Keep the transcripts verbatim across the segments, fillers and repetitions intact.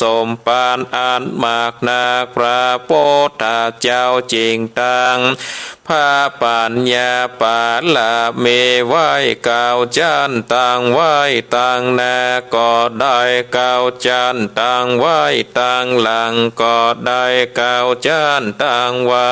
สมปั๋นอันมากนัก พระพุทธเจ้าจึงตัง พระปั๋ญญาปารมีไว้ เก้าจั๊นตังไว้ตังหน้าก็ได้ เก้าจั๊นตังไว้ตังหลังก็ได้ เก้าจั๊นตังไว้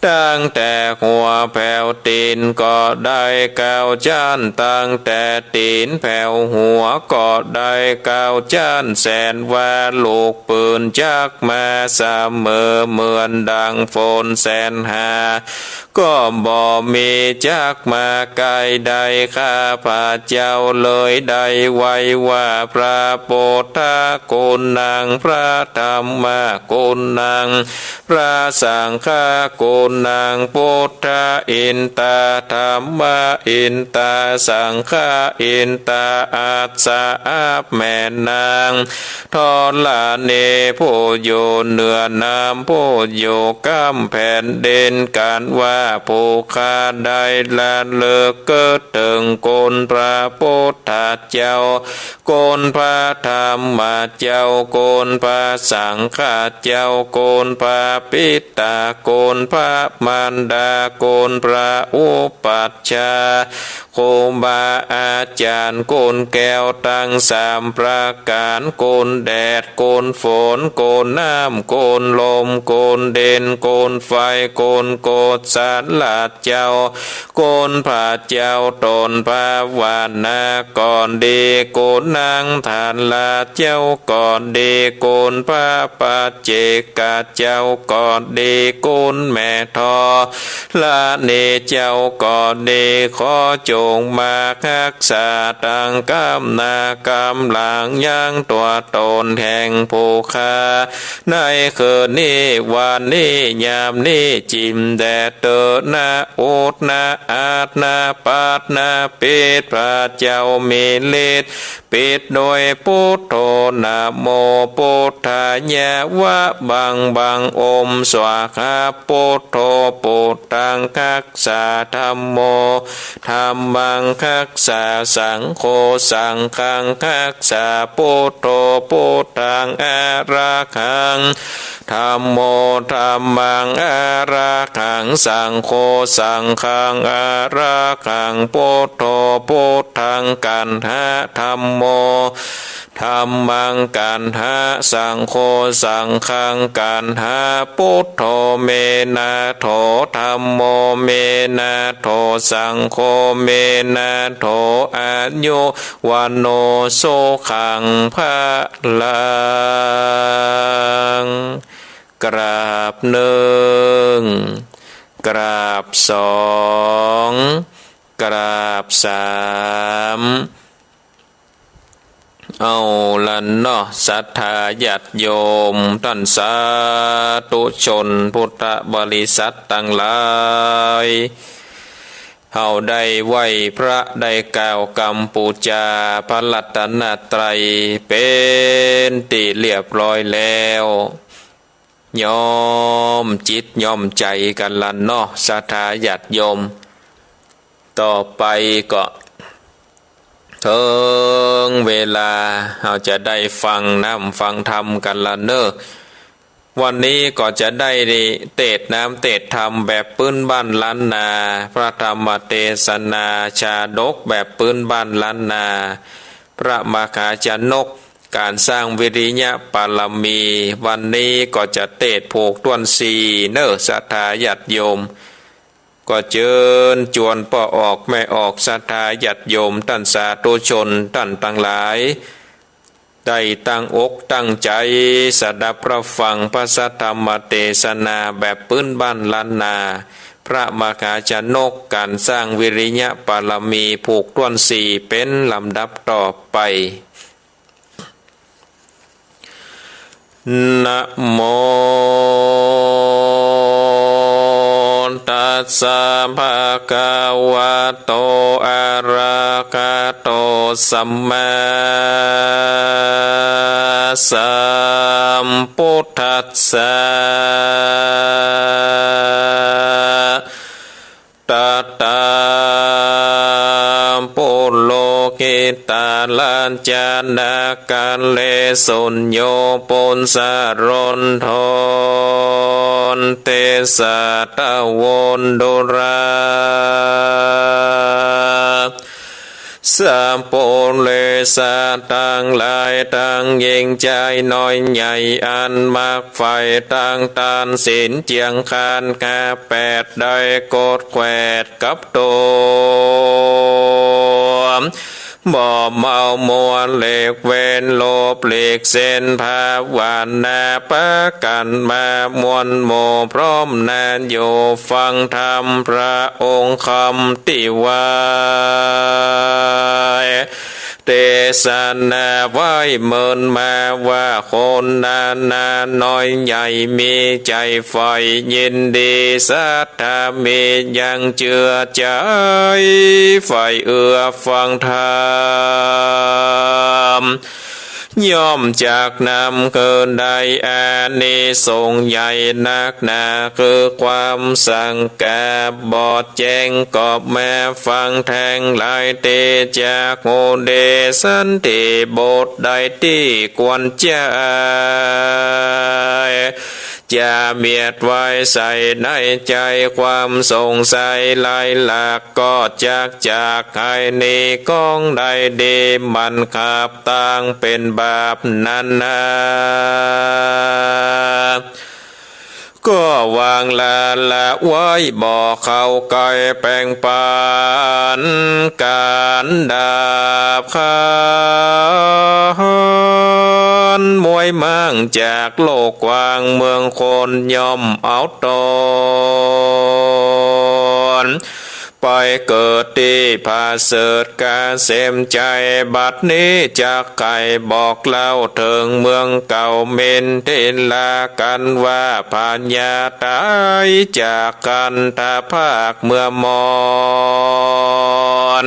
ตั้งแต่หัวแผวตี๋นก็ได้ เก้าจั๊นตั้งแต่ตี๋นแผวหัวก็ได้ เก้าจั๊นแสนว่าลูกปืนจักมาเสมอ เหมือนดังฝนแสนหา ก็บ่มีจักมาใก้ได้ ข้าพเจ้าเลยได้ไหว้ว่า พระพุทธกุณัง พระธัมมกุณัง พระสังฆกุณัง พุทธาอินตา ธัมมาอินตา สังฆาอินตา อัสสะ แม่นาง ธรณี ผู้อยู่เหนือน้ำ ผู้อยู่ก้ำแผ่นดิน กันว่าผู้ข้าได้ระลึกเถิงคุณพระพุทธเจ้า คุณพระธัมมเจ้า คุณพระสังฆเจ้า คุณพระปิตา คุณพระมารดา คุณพระอุปัชฌาย์ ครูบาอาจ๋ารย์ คุณแก้วตังสามประก๋าน คุณแดด คุณฝน คุณน้ำ คุณลม คุณดิน คุณไฟ คุณกุศลเจ้า คุณพระเจ้าต๋นภาวนาก็ดี คุณนางทาราเจ้าก็ดี คุณพระปัจเจกเจ้าก็ดี คุณแม่ธร ณีเจ้าก็ดี ขอจงมาฮักษาตังก้ำหน้าก้ำหลังยังตั๋วต๋นแห่งผู้ข้า ในคืนนี้วันนี้ยามนี้จิ่มแด่เตอ นะอุดนะอาดนะปัดนะปิด พระเจ้ามีฤทธิ์ ปิดโดยปุทโธ นะโมปุทธายะ วะบังบัง โอม สวาหา ปุทโธ ปุทธังฮักษา ธัมโม ธัมมังฮักษา สังโฆ สังฆังฮักษา ปุทโธ พุทธังอะระหัง ธัมโม ธัมมังอะระหัง สังโฆ สังฆังอะระหัง พุทโธ พุทธังกัณหะ ธัมโม ธัมมังกัณหะ สังโฆ สังฆังกัณหะ พุทโธ เม นะโถ ธัมโม เม นะโถ สังโฆ เม นะโถ อายุ วัณโณ สุขัง พลัง กราบนึ่ง กราบสอง กราบสาม เอาละเนาะ ศรัทธาญาติโยม ต้านสาธุชนพุทธบริษัทตังหลาย เฮาได้ไหว้พระ ได้กล่าวกำปู๋จาพระรัตนตรัยเป๋นตี้เรียบร้อยแล้ว ย่อมจิตย่อมใจ๋กั๋นละเนาะ ศรัทธาญาติโยม ต่อไปก็เถิงเวลาเฮาจะได้ฟังน้ำฟังธรรมกั๋นละเน่อ วันนี้ก็จะได้เตสน์น้ำเตสน์ธรรมแบบปื๊นบ้านล้านนา พระธรรมเตสนาชาดกแบบปื๊นบ้านล้านนา พระมหาชนก ก๋านสร้างวิริยะบารมี วันนี้ก็จะเตสน์ผูกถ้วนสี่เน่อ ศรัทธาญาติโยม ก็เจิญจวนป้อออกแม่ออก ศรัทธาญาติโยม ต้านสาธุชน ต้านตังหลาย ได้ตั้งอกตั้งใจ๋สดับรับฟังพระสัทธรรมเตสนาแบบปื๊นบ้านล้านนา พระมหาชนก ก๋านสร้างวิริยะบารมี ผูกถ้วนสี่ เป๋นลำดับต่อไป นะโมตัสสะ ภะคะวะโต อะระหะโต สัมมาสัมพุทธัสสะ ตะตะ ปุโร กิตตาราชนาคาเลสุญโญ ปุสสะโรณโทน เตสะตะโวนตุรา สัพปุริสะตังหลายตัง หญิงจายน้อยใหญ่ อันมักใฝ่ตังตานศีลเจียงคานห้าแปด ได้กดแขวดกับตั๋ว บ่เมามัวหลีกเว้น หลบหลีกเส้นภาวนา ปะกั๋นมามวลหมู่พร้อมนา อยู่ฟังธรรมพระองค์คำตี้ว่า เตสนาไว้เมินมาว่า คนนานาน้อยใหญ่ มีใจ๋ใฝ่ยินดี ศรัทธามียังเจื้อใจ๋ ใฝ่เอื้อฟังธรรม ย่อมจักนำเกิดได้อานิสงส์ใหญ่นักหนา คือความสงบ บอดแจ้งก็มาฟังแทงหลาย ตี้จักฮู้ดีสันติบทได้ตี้ควรใจ๊ จะเมียดไว้ใส่ในใจ๋ ความสงสัยหลายหลาก ก็จักจากหายหนีก้องได้ดี มันขับตางเป๋นบาปนั้นนา ก็วางละละไว้ บ่เข้าใก้แป๋งปัน ก๋านดาบขัน มวยม้างจากโลกกว้าง เมืองคนย่อมเอาตน ไปเกิดตี้ผาเสริฐเกษมใจ๋ บัดนี้จักใค่บอกเล่าเถิงเมืองเก่า เม้นทิลากั๋นว่า พญาต๋ายจากคันธภาคเมืองมอน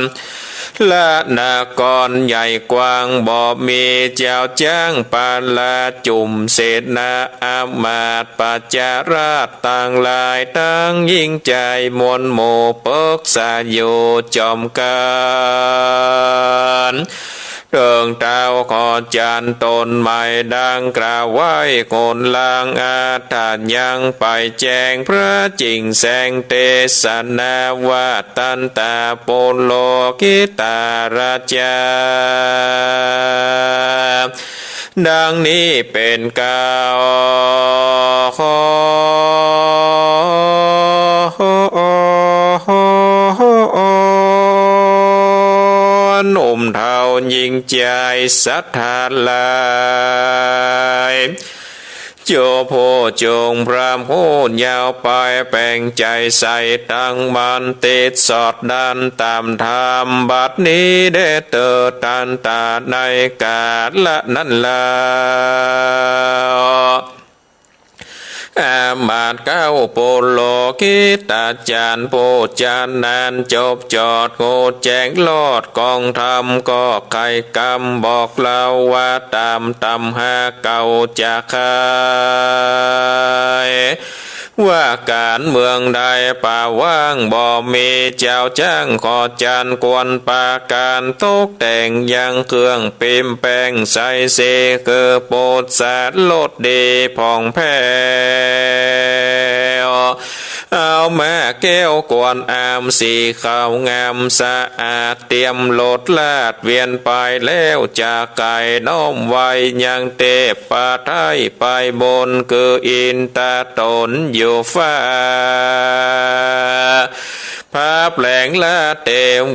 ละนครใหญ่กว้าง บ่มีเจ้าจ๊างปาละจุ่ม เสนาอามาตย์ประชาราษฎร์ตังหลาย ตังหญิงจายมวลหมู่ ปึกษาอยู่จอมกั๋น เถิงท้าวขอจันทร์ต๋นใหม่ ดังกล่าวไว้โกนลาง อัฏฐยังไปแจ้งพระจิ่งแสง เตสนาว่า ทันตะปุโรหิตราชา ดังนี้เป๋นเกล้า หนุ่มเฒ่าหญิงจายศรัทธาหลาย เจ้าผู้จงพร่ำฮู้ยาวไป แป๋งใจ๋ใส่ตั้งมั่น ติดสอดดันต๋ามธรรม บัดนี้แด่เตอ ทันตะในก๋าละนั้นแล้ว อามาตย์เกล้าปุโรหิตาจ๋ารย์ ผู้จารย์นั้นจบจอดฮู้แจ้งรอดกองธรรม ก็ไขกำบอกเล่าว่า ต๋ามตำหาเก่าจะไข ว่าก๋านเมืองใดป่าว่างบ่มี เจ้าจ๊างขอจันทร์ควรปาก๋านตกแต่งยังเครื่องปิมแป๋งใสสี คือปุสสะรสดีผ่องแผ้ว เอามาแก้วกวนอามสีขาวงามสะอาด เตรียมรสราชเวียนไปแล้ว จะไขน้อมไว้ยังเทพไทยไปบน คืออินทร์ต๋นอยู่ฟ้า พระแปลงละเท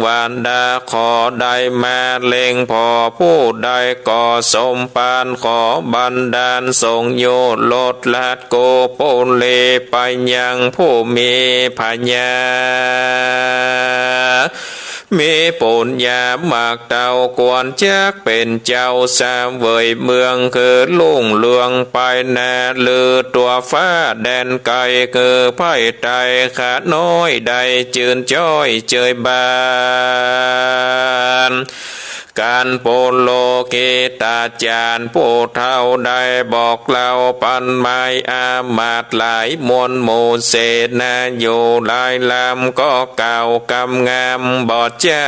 วดา ขอได้มาเล็งผ่อผู้ใด ก็สมปรารถนา ขอบันดาลส่งอยู่รสราชกุปุรี ไปยังผู้มีพญา มีปุญญามากเท่าควร จักเป๋นเจ้าเสวยเมือง คือรุ่งเรืองไปนา ลือทั่วฟ้าแดนไกล คือไพร่ไตรข้าน้อยได้จื้นจ้อยเจยบาน กันปุโรหิตาจ๋ารย์ผู้เฒ่าได้บอกเล่าปันหมายอามาตย์หลายมวลหมู่เสนาอยู่หลายลำก็กล่าวกำงามบ่จ๋า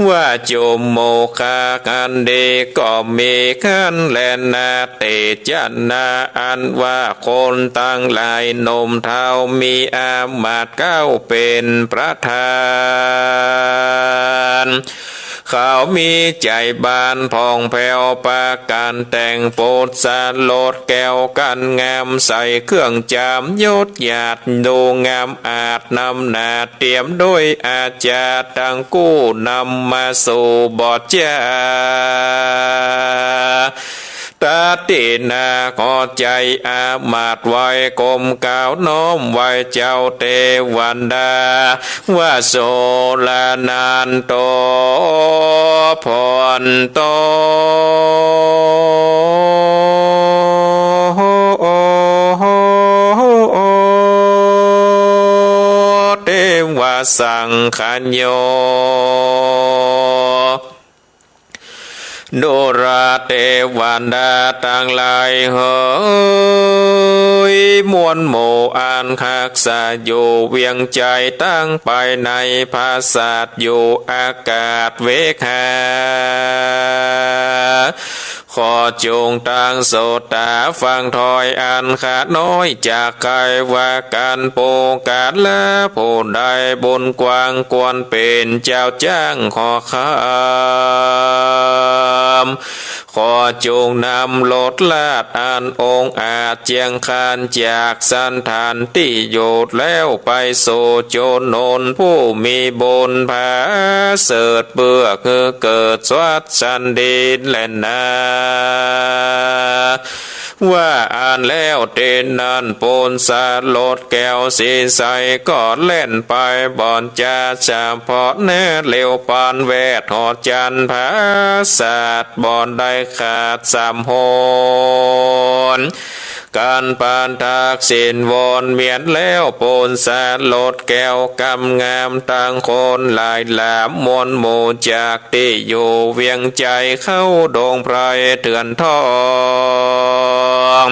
ว่าจุมโมฆะอันดีก็มีหั้นแลนา เตจนาอันว่าคนตังหลายหนุ่มเฒ่ามีอามาตย์เก้าเป๋นประธาน เขามีใจ๋บานผ่องแผ้วปากั๋นแต่งปุสสะรสแก้วกั๋นงามใส่เครื่องจ๋ำยศหยาดดูงามอาจนำหน้าเตรียมด้วยอาจาตังกู้นำมาสู่บ่จ๋า ตะตินาขอใจ๋อามาตย์ไหว้ก้มกราบน้อมไหว้เจ้าเตวันดา ว่าโสรนันโต พนโต เตวะสังคโย ดูราเตวดาตังหลายเหย มวลหมู่อันฮักษาอยู่เวียงใจ๋ตังไปในผาสาทอยู่อากาศเวกหา ขอจุ่งตั้งโสตาฟังถ้อยอันข้าน้อยจะใค่ว่ากั๋น ปุคคละผู้ใดบุญกว้างควรเป๋นเจ้าจ้างขอคำ ขอจุ่งนำรสลาดอันองอาจเจียงคานจากสันถานตี้อยู่แล้วไปสู่จุนนผู้มีบุญผาเสริฐเปื้อคือเกิดสวัสดีแลนา ว่าอั้นแล้วเตนั้นปุสสะรสแก้วสีใสก็แล่นไปบ่จ๋า เฉพาะแน่เร็วปานแวดหอจันทร์ผาสาทบ่ได้ขาดสามหน กั๋นปานทักษิณวนเวียนแล้วปุสสะรสแก้วกำงามตังคนหลายหลามมวลหมู่จากตี้อยู่เวียงใจ๋เข้าดงไพรเถื่อนทอง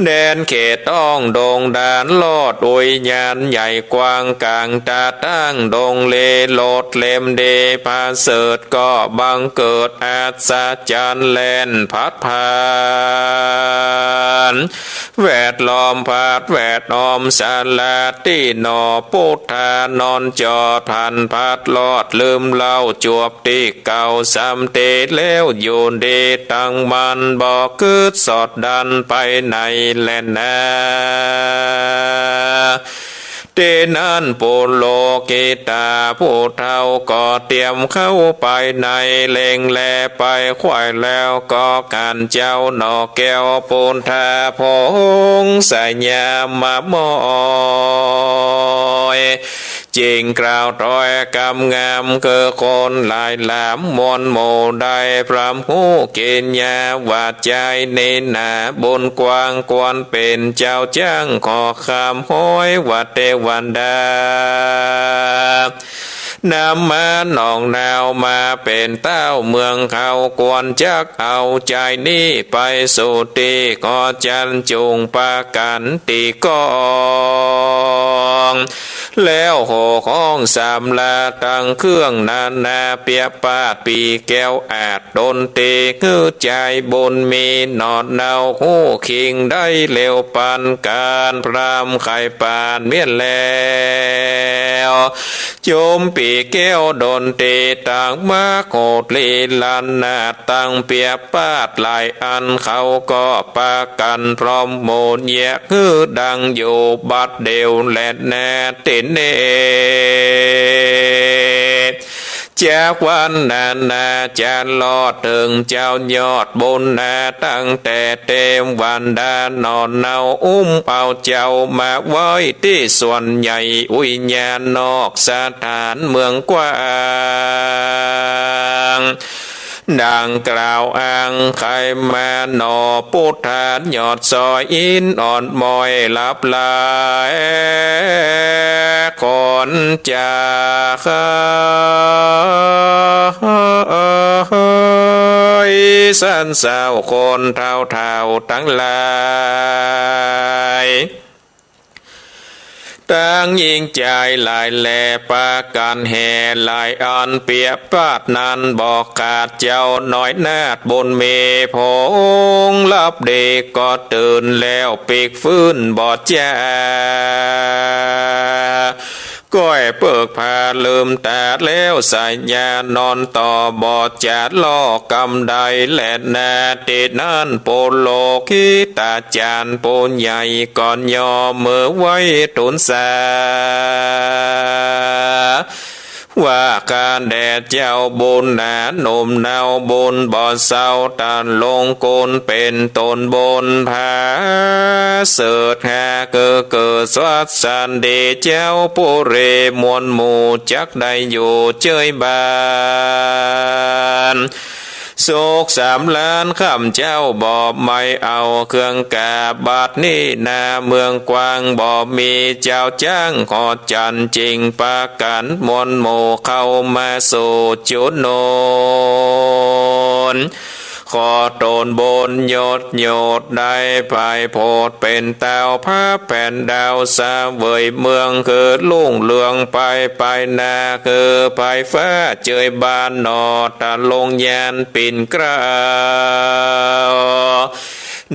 แดนเขตต้องดงดานลอดอุยยานใหญ่กว้างก๋างตาตั้งดงเลโลดเล็มดีผาเสริฐก็บังเกิดอัศจรรย์แล่นพัดผ่าน แวดล้อมพัดแวดอ้อมสาราตี้หนอ ปุทธานอนจอดพันพัดลอดลืมเล่าจวบตี้เก่าสำเตแล้วอยู่ดีตังมันบ่กึ๊ดสอดดันไปไหนแลนา ตี้นั้นปุโรหิตาผู้เฒ่าก็เตรียมเข้าไปในเล็งแลไปไขว่แล้วก็กั๋นเจ้าหน่อแก้วปุทธาผงสยามมามอย จึงกล่าวถ้อยกำงามคือคนหลายหลามมวลหมู่ได้พร่ำฮู้กิริยาว่าใจ๋นี้นา บุญกว้างควรเป๋นเจ้าจ้างขอคำฮ้อยว่าเตวันดา นำมาหนองนาวมาเป๋นเต้าเมืองเขาควรจักเอาใจ๋นี้ไปสู่ตี้ขอจันจุ่งปากั๋นตี้กอง แล้วโห่ห้องสำราตังเครื่องนานาเปียปาดปี่แก้วอาจดนตรีหื้อใจ๋บุญมีหนอดเนาฮู้คิงได้เร็วปานก๋านพร่ำไขปานเมียนแล้ว จุมปี่แก้วดนตรีต่างมากโหดลีลานาดตังเปียปาดหลายอันเขาก็ปากั๋นพร้อมหมู่เยียะหื้อดังอยู่บัดเดี่ยวแลนาตี้นี้ จากวันนานาจะลอดเถิงเจ้ายอดบุญนาตั้งแต่เตวันดาหนอเนาอุ้มเอาเจ้ามาไว้ตี้สวนใหญ่อุยยานนอกสถานเมืองกว้าง ดังกล่าวอ้างใค่มาหนอ ปุทธายอดสอยอินอ่อนมอยหลับไหล คนจาก สันเศร้าคนเฒ่าๆตังหลาย ตังญิงจายหลายแล ปากั๋นแห่หลายอัน เปียปาดนั้นบ่ขาด เจ้าน้อยนาฏบุญมีผง หลับดีก็ตื่นแล้ว ปิ๊กฟื้นบ่จ๋า ก้อยเปิกผาลืมต๋าแล้ว สายญานอนต่อบ่จ๋า ลอกำใดแลนา ตี้นั้นปุโรหิตาจ๋ารย์ผู้ใหญ่ก็ย่อมือไหว้ตูนสา ว่าข้าแด่เจ้าบุญหนา หนุ่มเนาบุญบ่เศร้า ตะลงคุณเป๋นตนบุญผาเสริฐ หากเกิดสวัสดี เจ้าปุเรมวลหมู่ จักได้อยู่เจยบ้าน สุขสำราญค่ำเจ๊า บ่ใหม่เอาเครื่องกา บัดนี้นาเมืองกว้าง บ่มีเจ้าจ้าง ขอจันจึงปากั๋นมวลหมู่ เข้ามาสู่จุดนุน ขอตนบุญยศยศได้ ไปโผดเป๋นเต้า พระแผ่นดาวเสวยเมือง คือรุ่งเรืองไปไปนา คือไพฟ้าเจยบ้านหนอ ตะลงญาณปิ่นเกล้า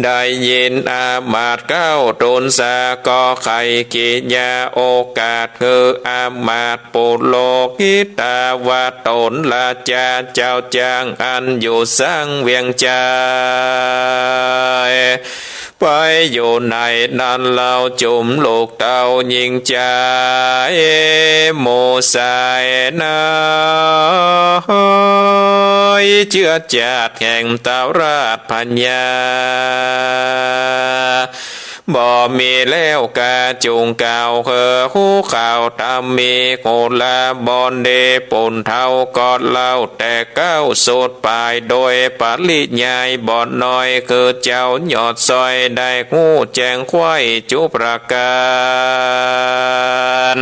ได้ยินอามาตย์เกล้าตูนสา ก็ใค่กิริยาโอกาส คืออามาตย์ปุโรหิตา ว่าต๋นราชาเจ้าจ้างอันอยู่สังเวียงจันทน์ ไปอยู่ไหนนั้นเล่า จุมลูกเต้าญิงจาย หมู่สายน้อย เจื้อจาดแห่งเต้าราชพญา บ่มีแล้วกา จุ่งกล่าวหื้อฮู้ข่าวต๋ามมี โกลาบ่อนดี ปูนเฒ่าก็เล่า แต่เก๊าสุดป๋าย โดยปริยายบ่น้อย คือเจ้ายอดสอยได้ฮู้แจ้งไขว้จุประก๋าน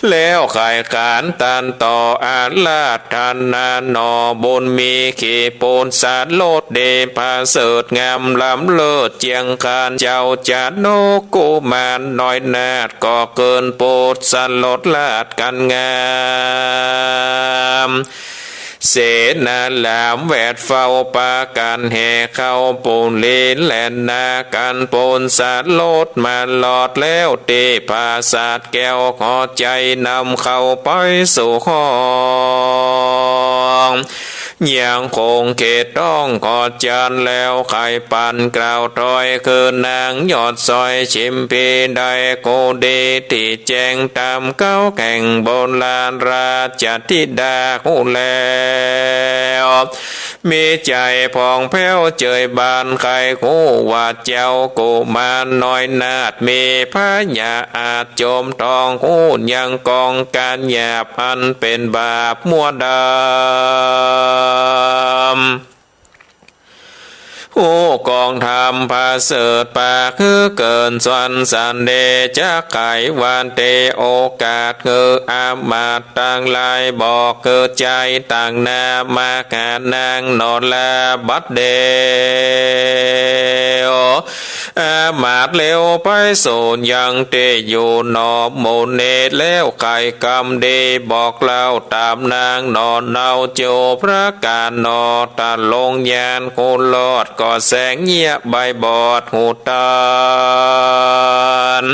แล้วใค่ขานตันต่ออาราธนาหนอ บุญมีขีปูนสารสดี ประเสริฐงามล้ำเลิศเจียงคาน เจ้าจานุกุมารน้อยนาฏ ก็เกินปูนสารสราชกั๋นงาม เสนาหลามแวดเฝ้าปากั๋นแห่เข้าปุรี แล่นนากั๋นปูนสารสมารอดแล้ว ตี้ปราสาทแก้วหอใจ๋ นำเข้าไปสู่ห้อง ยังคงเขตต้องขอจันแล้ว ใค่ปันกล่าวถ้อย คือนางยอดสอยชิมพีได้ โกดีตี้แจ้งต๋ามเก๊าแห่งโบราณ ราชธิดาฮู้แล้ว มีใจ๋ผ่องแผ้วเจยบาน ใค่ฮู้ว่าเจ้ากุมารน้อยนาฏ มีพยาอาชโจมต้อง ฮู้ยังกองก๋านหยาบ อันเป๋นบาปมัวดำ ฮู้กองธรรมประเสริฐปาก หื้อเกินสวรรค์สันเดช จักไขวันเตโอกาส หื้ออามาตย์ตังหลาย บอกหื้อใจ๋ตังหน้า มาหานางหนอลาบัดเดี๋ยว อามาตย์เร็วไปสู่ยังตี้อยู่หนอ หมู่นี้แล้วใค่กำดี บอกเล่าต๋ามนางหนอ เนาจูประก๋านหนอ ตะลงญาณฮู้รอด ก็แสงเยียะใบบอดฮู้ตัน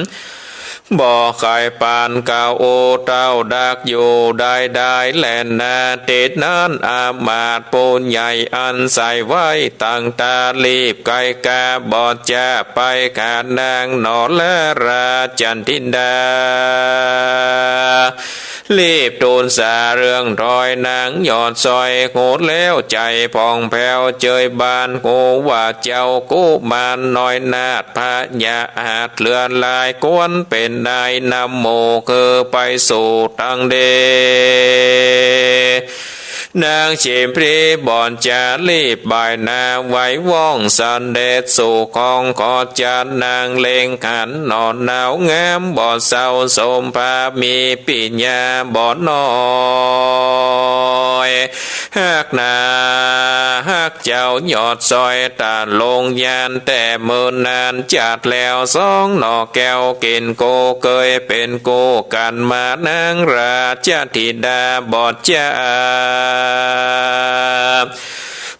บ่ใค่ปานเก่า โอเต้าดักอยู่ได้ได้แลนา ตี้นั้นอามาตย์ผู้ใหญ่อันใส่ไว้ตังต๋า รีบไกกาบ่จะไปหานางหนอแลราชธิดา รีบตูนสาเรื่องถ้อยนางยอดสอย ฮู้แล้วใจ๋ผ่องแผ้วเจยบาน ฮู้ว่าเจ้ากุมารน้อยนาฏ พยาอาชเหลือหลาย ควรเป๋นนายนำหมู่ คือไปสู่ตังดี นางชีพลีบ่จะรีบบ่ายหน้าไหว้ว่องเสด็จสู่ของ ขอจัดนางเล็งหันหน่อหนาวงามบ่เศร้า สมภาพมีปิญญาบ่น้อย ฮักหนาฮักเจ้ายอดซอย ตะลงยานแต่เมินนาน จัดแล้วสองหน่อแก้ว กิ๋นโกเกยเป๋นกู้กั๋นมา นางราชธิดาบ่จะ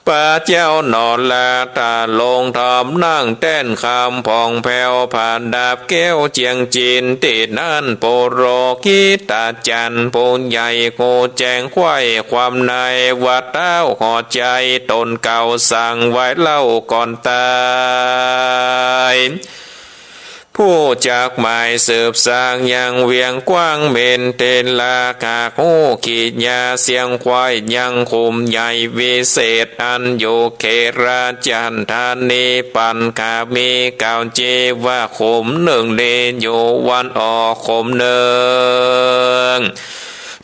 ปาเจ้าหน่อลา ตะลงถอมนั่งแต้นคำผ่องแผ้ว ผาดับแก้วเจียงจิน ตี้นั้นปุโรหิตาจ๋ารย์ผู้ใหญ่ ฮู้แจ้งไขว้ความใน ว่าเต้าหัวใจ๋ต๋นเก่าสั่งไว้เล่าก่อนต๋าย ผู้จักหมายสืบสร้างยังเวียงกว้าง เมนเทลาหากฮู้ขียาเสียงไขว้ยังขุมใหญ่วิเศษ อันอยู่เขตราชธานี ปั๋นขามีกล่าวจีว่าขุมนึ่งนี้อยู่วันออก ขุมนึ่ง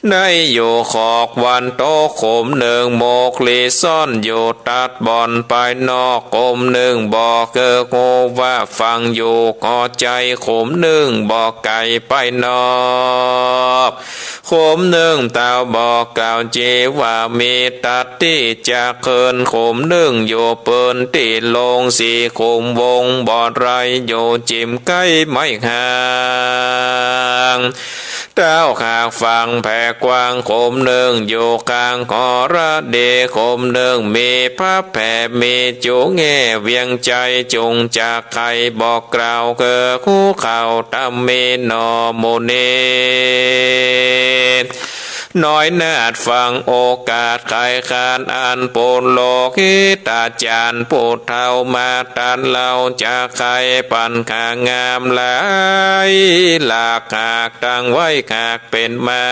ในอยู่ขอกวันตก ขุมนึ่งหมกลี้ซ่อนอยู่ตัดบ่อนปายนอก ขุมนึ่งบ่เกิกฮู้ว่าฝังอยู่ก่อใจ๋ ขุมนึ่งบ่ไก๋ปายนอก ขุมนึ่งเต้าบ่กล่าวจีว่ามีตัดตี้จะเคิน ขุมนึ่งอยู่เปินตี้โล่ง สี่ขุมวงบ่ไร้อยู่จิ่มใก้ไม้ห่าง เต้าหากฝังแผ่กว้าง ขุมนึ่งอยู่กลางหอระดี ขุมนึ่งมีพับแผ่มีจูแง่เวียงใจ๋ จุ่งจักใค่บอกกล่าวเกิกฮู้เข้าต๋ามมีหน่อหมู่นี้ น้อยนาฏฟังโอกาสไขขานอันปุโรหิตาจ๋ารย์ผู้เฒ่ามาตรัสเล่า จักไขปัญหางามหลายหลากหาก ตั้งไว้หากเป๋นไม้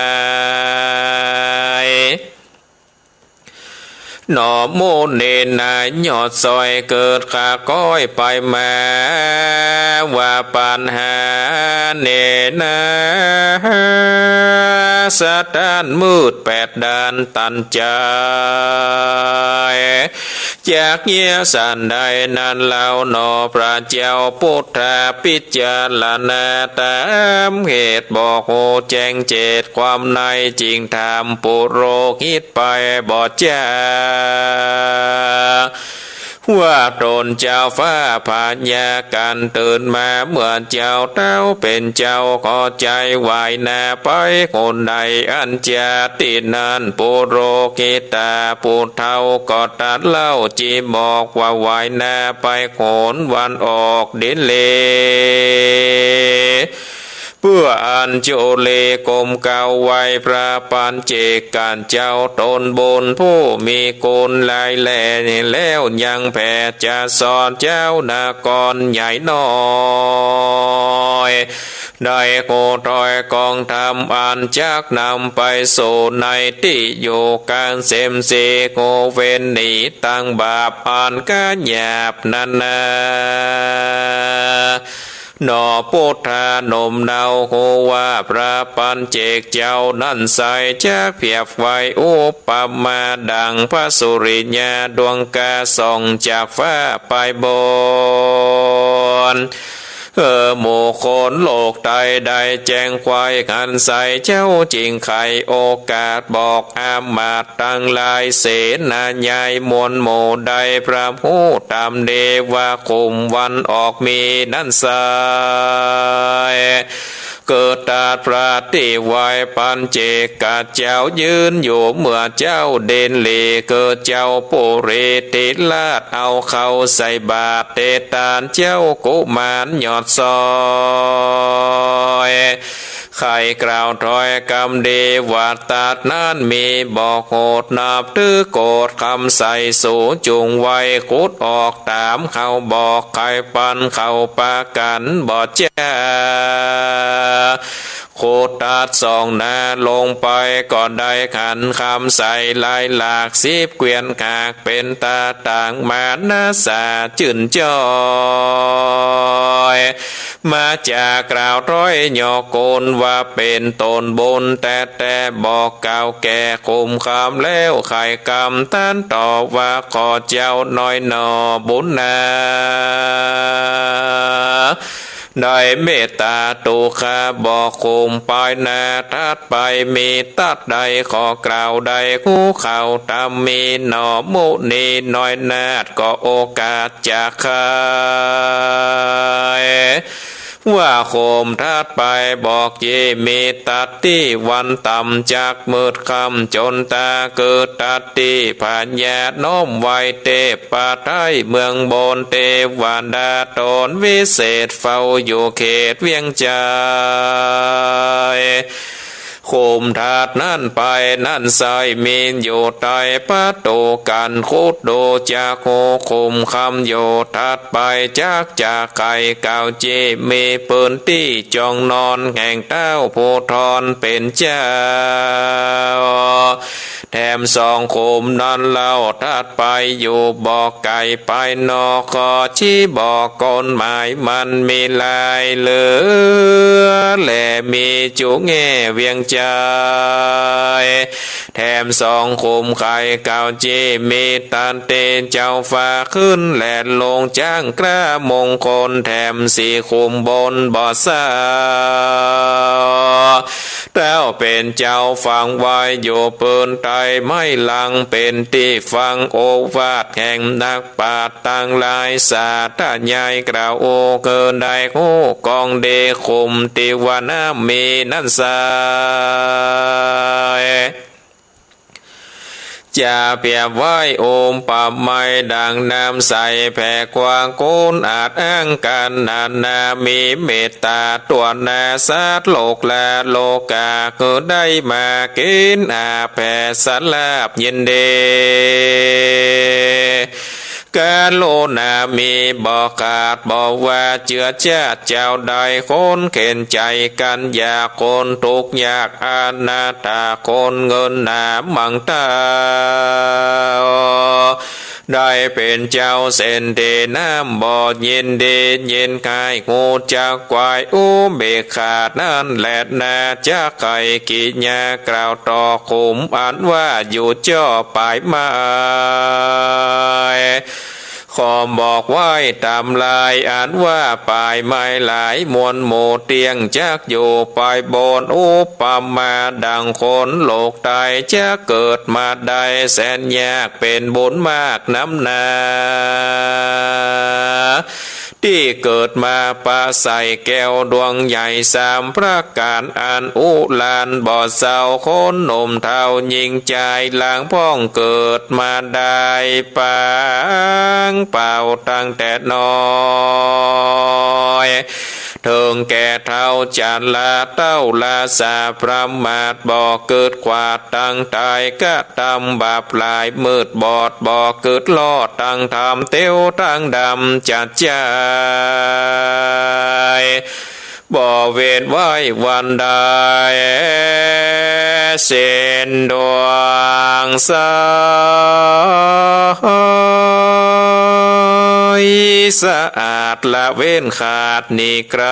หน่อหมู่นี้นายยอดซอย เกิดข้าก้อยไปมา ว่าปัญหานี้นา สะท้านมืดแปดด้านตันใจ๋ จักเยียะสันใดนั้นเล่าหนอ พระเจ้าพุทธาพิจารณาต๋ามเหตุ บ่ฮู้แจ้งเจตความใน จึงถามปุโรหิตไปบ่จะ ว่าต๋นเจ้าฟ้าพญากั๋นตื่นมา เมื่อเจ้าเต้าเป๋นเจ้า ขอใจ๋ไหว้หน้าไปหนใดอันจะ ตี้นั้นปุโรหิตาผู้เฒ่าก็ตรัสเล่า จีบอกว่าไหว้หน้าไปหนวันออกดินเล เปื้ออัญจุลีก้มเก้าไหว้พระปัญเจกเจ้า ต๋นบุญผู้มีคุณหลายแล แล้วยังแผ่จะสอนเจ้านครใหญ่น้อย ได้ฮู้ถ้อยกองธรรมอันจักนำไปสู่ในตี้อยู่การเสมสี ฮู้เว้นหนีตังบาปอันก๋านหยาบนั้นนา หนอพุทธาหนุ่มเนา ฮู้ว่าพระปัญเจกเจ้านั้นใส จักเปรียบไว้อุปมาดังพระสุริยาดวงกาส่องจากฟ้าไปบน เออ หมู่คนโลกไตได้แจ้งไขว้หันใส เจ้าจึงไขโอกาสบอกอำมาตย์ตังหลาย เสนาใหญ่มวลหมู่ได้พร่ำฮู้ต๋ามดี ว่าขุมวันออกมีนั้นใส เกิดตรัสพระตี้ไหว้ปัญเจกเจ้ายืนอยู่ เมื่อเจ้าเด่นหลี เกิดเจ้าปุริธิราชเอาเข้าใส่บาตร เตตานเจ้ากุมารยอดซอย ไขกล่าวถ้อยกำดีว่า ตรัสนั้นมีบ่โหด นับถือโกรธคำใส สูจุ่งไว้ขุดออกต๋ามเขาบอก ไขปันเขาประกั๋นบ่จะ ขุดตัดส่องนาลงไปก็ได้ขันคำใสลายหลากสิบเกวียน หากเป๋นต๋าต่างมานะสาจื้นจ้อย มาจากกล่าวถ้อยยอกูลว่าเป๋นต๋นบุญแต๊ๆ บอกกล่าวแก่ขุมคำแล้วไขกำ ต้านตอบว่า ข้าเจ้าน้อยหนอบุญนา ได้เมตต๋าตุ๊ข้า บอกขุมปายนา ถัดไปมีตัดใด ข้อกล่าวได้ฮู้เข้า ต๋ามมีหนอมุนีน้อยนาฏ ก็โอกาสจากใค ว่าขุมถัดไปบอกเย มีตัดตี้วันต่ำ จักมืดค่ำจ๋นต๋า คือตัดตี้พญาน้อมไหว้เตปะไท้เมืองบน เตวดาต๋นวิเศษเฝ้าอยู่เขตเวียงจันทน์ ขุมถัดนั้นไปนั้นไส้มีอยู่ใต้ประตู๋ กั๋นขุดดูจักฮู้ขุมคำอยู่ ถัดไปจักจะไขกล่าวเจ มีปื้นตี้จองนอนแห่งต้าวผู้ทอนเป๋นเจ้า แถมสองขุมนั้นเล่า ถัดไปอยู่บ่ไก๋ไปนอก ข้อชี้บอกกฎหมายมันมีหลายเหลือ และมีจุแง่เวียงจันทน์ แถมสองขุมไขกล่าวเจ มีตันเตเจ้าฟ้าขึ้นแล่นลง จ๊างกล้ามงคล แถมสี่ขุมบนบ่เศร้า ต้าวเป๋นเจ้าฝังไว้อยู่ปื้นใต้ไม้หลัง เป๋นตี้ฟังโอวาทแห่งนักปราชญ์ตังหลาย สาธยายกล่าวอู้ คือได้ฮู้กองดีขุมตี้ว่าน้ำมีนั้นไส้ จะเปรียบไว้อุปไมยดั่งน้ำใสแผ่กว้างกูน อาจอ้างกั๋นนานา มีเมตต๋าตั๋วหน้าสัตว์โลกและโลก๋า คือได้มากิ๋นอาบแผ่สลาบยินดี กรุณามีบ่ขาด บ่ว่าเจื้อจาติเจ้าใด คนเข็ญใจ๋กั๋นอยาก คนตุ๊กข์ยากอนาถา คนเงินหนามั่งเต้า ได้เป๋นเจ้าเศรษฐีน้ำบ่ยินดี ยินใค่ฮู้จักไขว่อุเบกขานั้นแลนา จะไขกิริยากล่าวต่อขุมอันว่าอยู่จ้อปายไม้ ขอบอกไว้ต๋ามลายอันว่าปายไม้หลายมวลหมู่เตี้ยง จักอยู่ปายบน อุปมาดั่งคนโลกใต้ จักเกิดมาได้แสนยาก เป๋นบุญมากน้ำหนา ตี้เกิดมาปะใส่แก้วดวงใหญ่สามประก๋าน อันอุราญบ่เศร้า คนหนุ่มเฒ่าญิงจาย หลังพ่องเกิดมาได้ปางเปล่าตั้งแต่น้อย เถิงแก่เฒ่าจรา เต้าราสาประมาท บ่กึ๊ดขวาดตังต๋าย กระตำบาปหลาย มืดบอดบ่กึ๊ดรอด ตังธรรมเตียวตังดำจัดจาย บ่เว้นไว้วันใด สิ้นดวงไส้สะอาดละเว้นขาดหนีไกล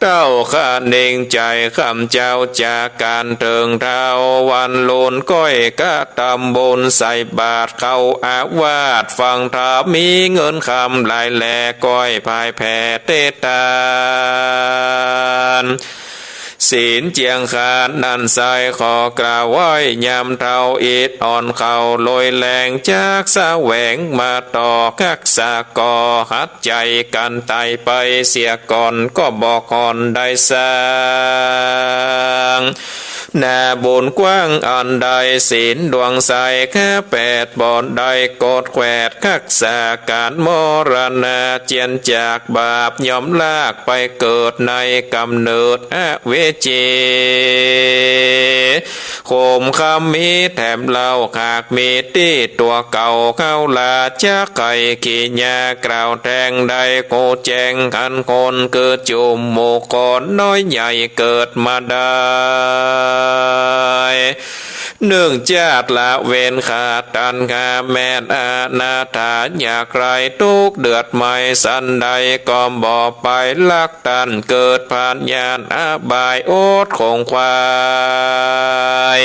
เต้าคะเน่งใจ๋ข้าเจ้าจากกั๋นเถิงเฒ่าวันลุน ก้อยกระตำบุญใส่บาตรเข้าอาวาส ฟังธรรมมีเงินคำหลายแล ก้อยพ่ายแผ่เตตาน ศีลเจียงคานนั้นไส้ ขอกล่าวไว้ยามเฒ่าอิดอ่อนเข้าโรยแรง จักแสวงมาต่อฮักษาก่อ หัดใจ๋กั๋นต๋ายไปเสียก่อน ก็บ่ห่อนได้สร้าง นาบุญกว้างอันใด ศีลดวงใสแค่แปดบ่ได้กดแขวด ฮักษาก๋านมรณา เจียนจากบาปย่อมลากไปเกิดในก๋ำเนิดอเว เจ ขุมคำมีแถมเล่า หากมีตี้ตั๋วเก่า เฮาลาจักใค่เคียง กล่าวแตงได้ ฮู้แจ้งหันคน คือจุมหมู่คน น้อยใหญ่เกิดมาได้ นึ่ง จาติละเว้นขาด ตัณหาแม่นอนาถา อยากไร้ทุกข์เดือดไหม้สันใด ก็บ่ไปรักต้าน เกิดพยาธิอบาย อดขงขวาย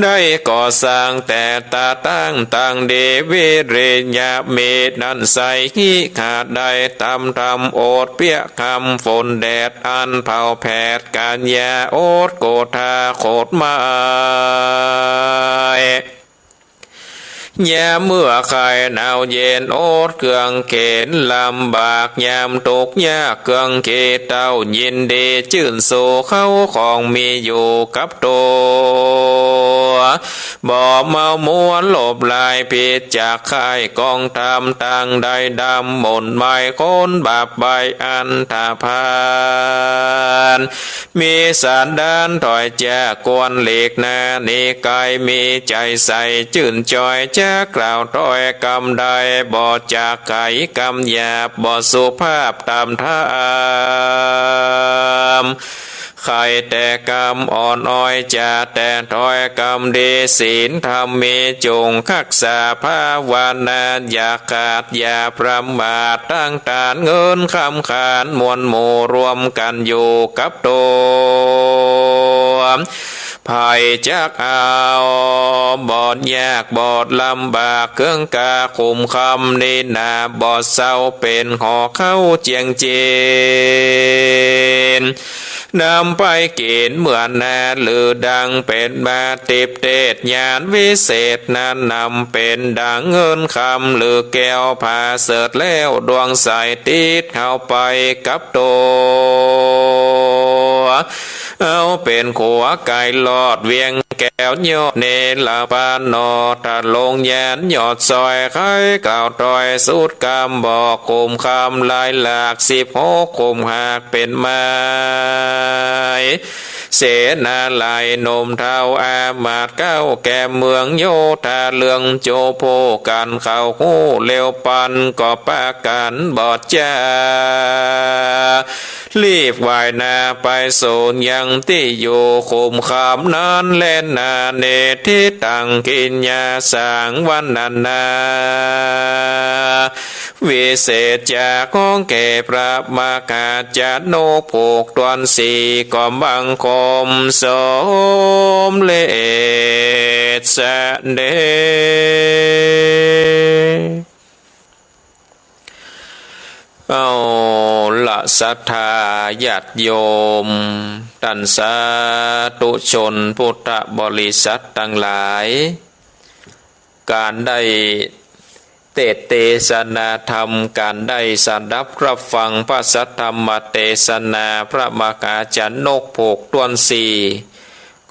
ได้ก่อสร้างแต่ตาตั้ง ตังดีวิริยะมี นั้นใส่หิขาดได้ ตำธรรมอดเปียกคำ ฝนแดดอันเผาแผด กัญญาอดโกธาโคตรไม้ ยามเมื่อไข้หนาวเย็น อดเครื่องเข็ญลำบาก ยามทุกข์ยากเครื่องขีเต้า ยินดีจื้นสู้ เข้าของมีอยู่กับตั๋ว บ่เมามัวโลภหลาย ผิดจากค่ายกองธรรม ตังได้ดำมนต์ไม้ คนบาปใบ้อันธพาล มีสันดานถอยจาก ควรหลีกหน้าหนีไกล มีใจ๋ใสจื้นจ่อย จักกล่าวถ้อยกำได้ บ่จักไขกำหยาบ บ่สุภาพต๋ามธรรม ไขแต่กำอ่อนอ้อย จ๋าแต่ถ้อยกำดี ศีลธรรมมีจุ่งฮักษา ภาวนาอย่าขาดอย่าประมาท ตังตานเงินคำขาน มวลหมู่รวมกั๋นอยู่กับตั๋ว ไผจักเอา บ่ยากบ่ลำบาก เครื่องกาขุมคำนี้นา บ่เศร้าเป๋นห่อเข้าเจียงเจน นำไปกิ๋นเมื่อนา หรือดังเป๋นมาติบเตศ ญาณวิเศษนั้นนำเป๋นดังเงินคำ หรือแก้วผาเสริฐแล้ว ดวงใสติดเข้าไปกับตั๋ว เอาเป๋นขัวไก๋ลอดเวียงแก้วยอดเนรปานอ ทะลงญาณยอดซอย ไขกล่าวถ้อยสุดกำบอก ขุมคำหลายหลาก สิบหกขุมหากเป๋นไม้ เสนาหลายหนุ่มเฒ่าอามาตย์เก๊า แก่เมืองโยธาเรื่องโจโภกัน เขาฮู้เร็วปันก็ปากั๋นบอดจ๊า รีบว่ายน้ำไปสูนยังตี้อยู่ ขุมคำนั้นแลนา เนทิตังกิญญาสังวรรณนา วิเศษจ๋าของแก่พระมหาจนก ผูกถ้วนสี่ ก็บังคมสมเร็จเสด็จ เอาละศรัทธาญาติโยม ต้านสาธุชนพุทธบริษัทตังหลาย ก๋านได้เตสน์เตสนาธรรม ก๋านได้สดับฮับฟังพระสัทธรรมเตสนา พระมหาจนกผูกถ้วนสี่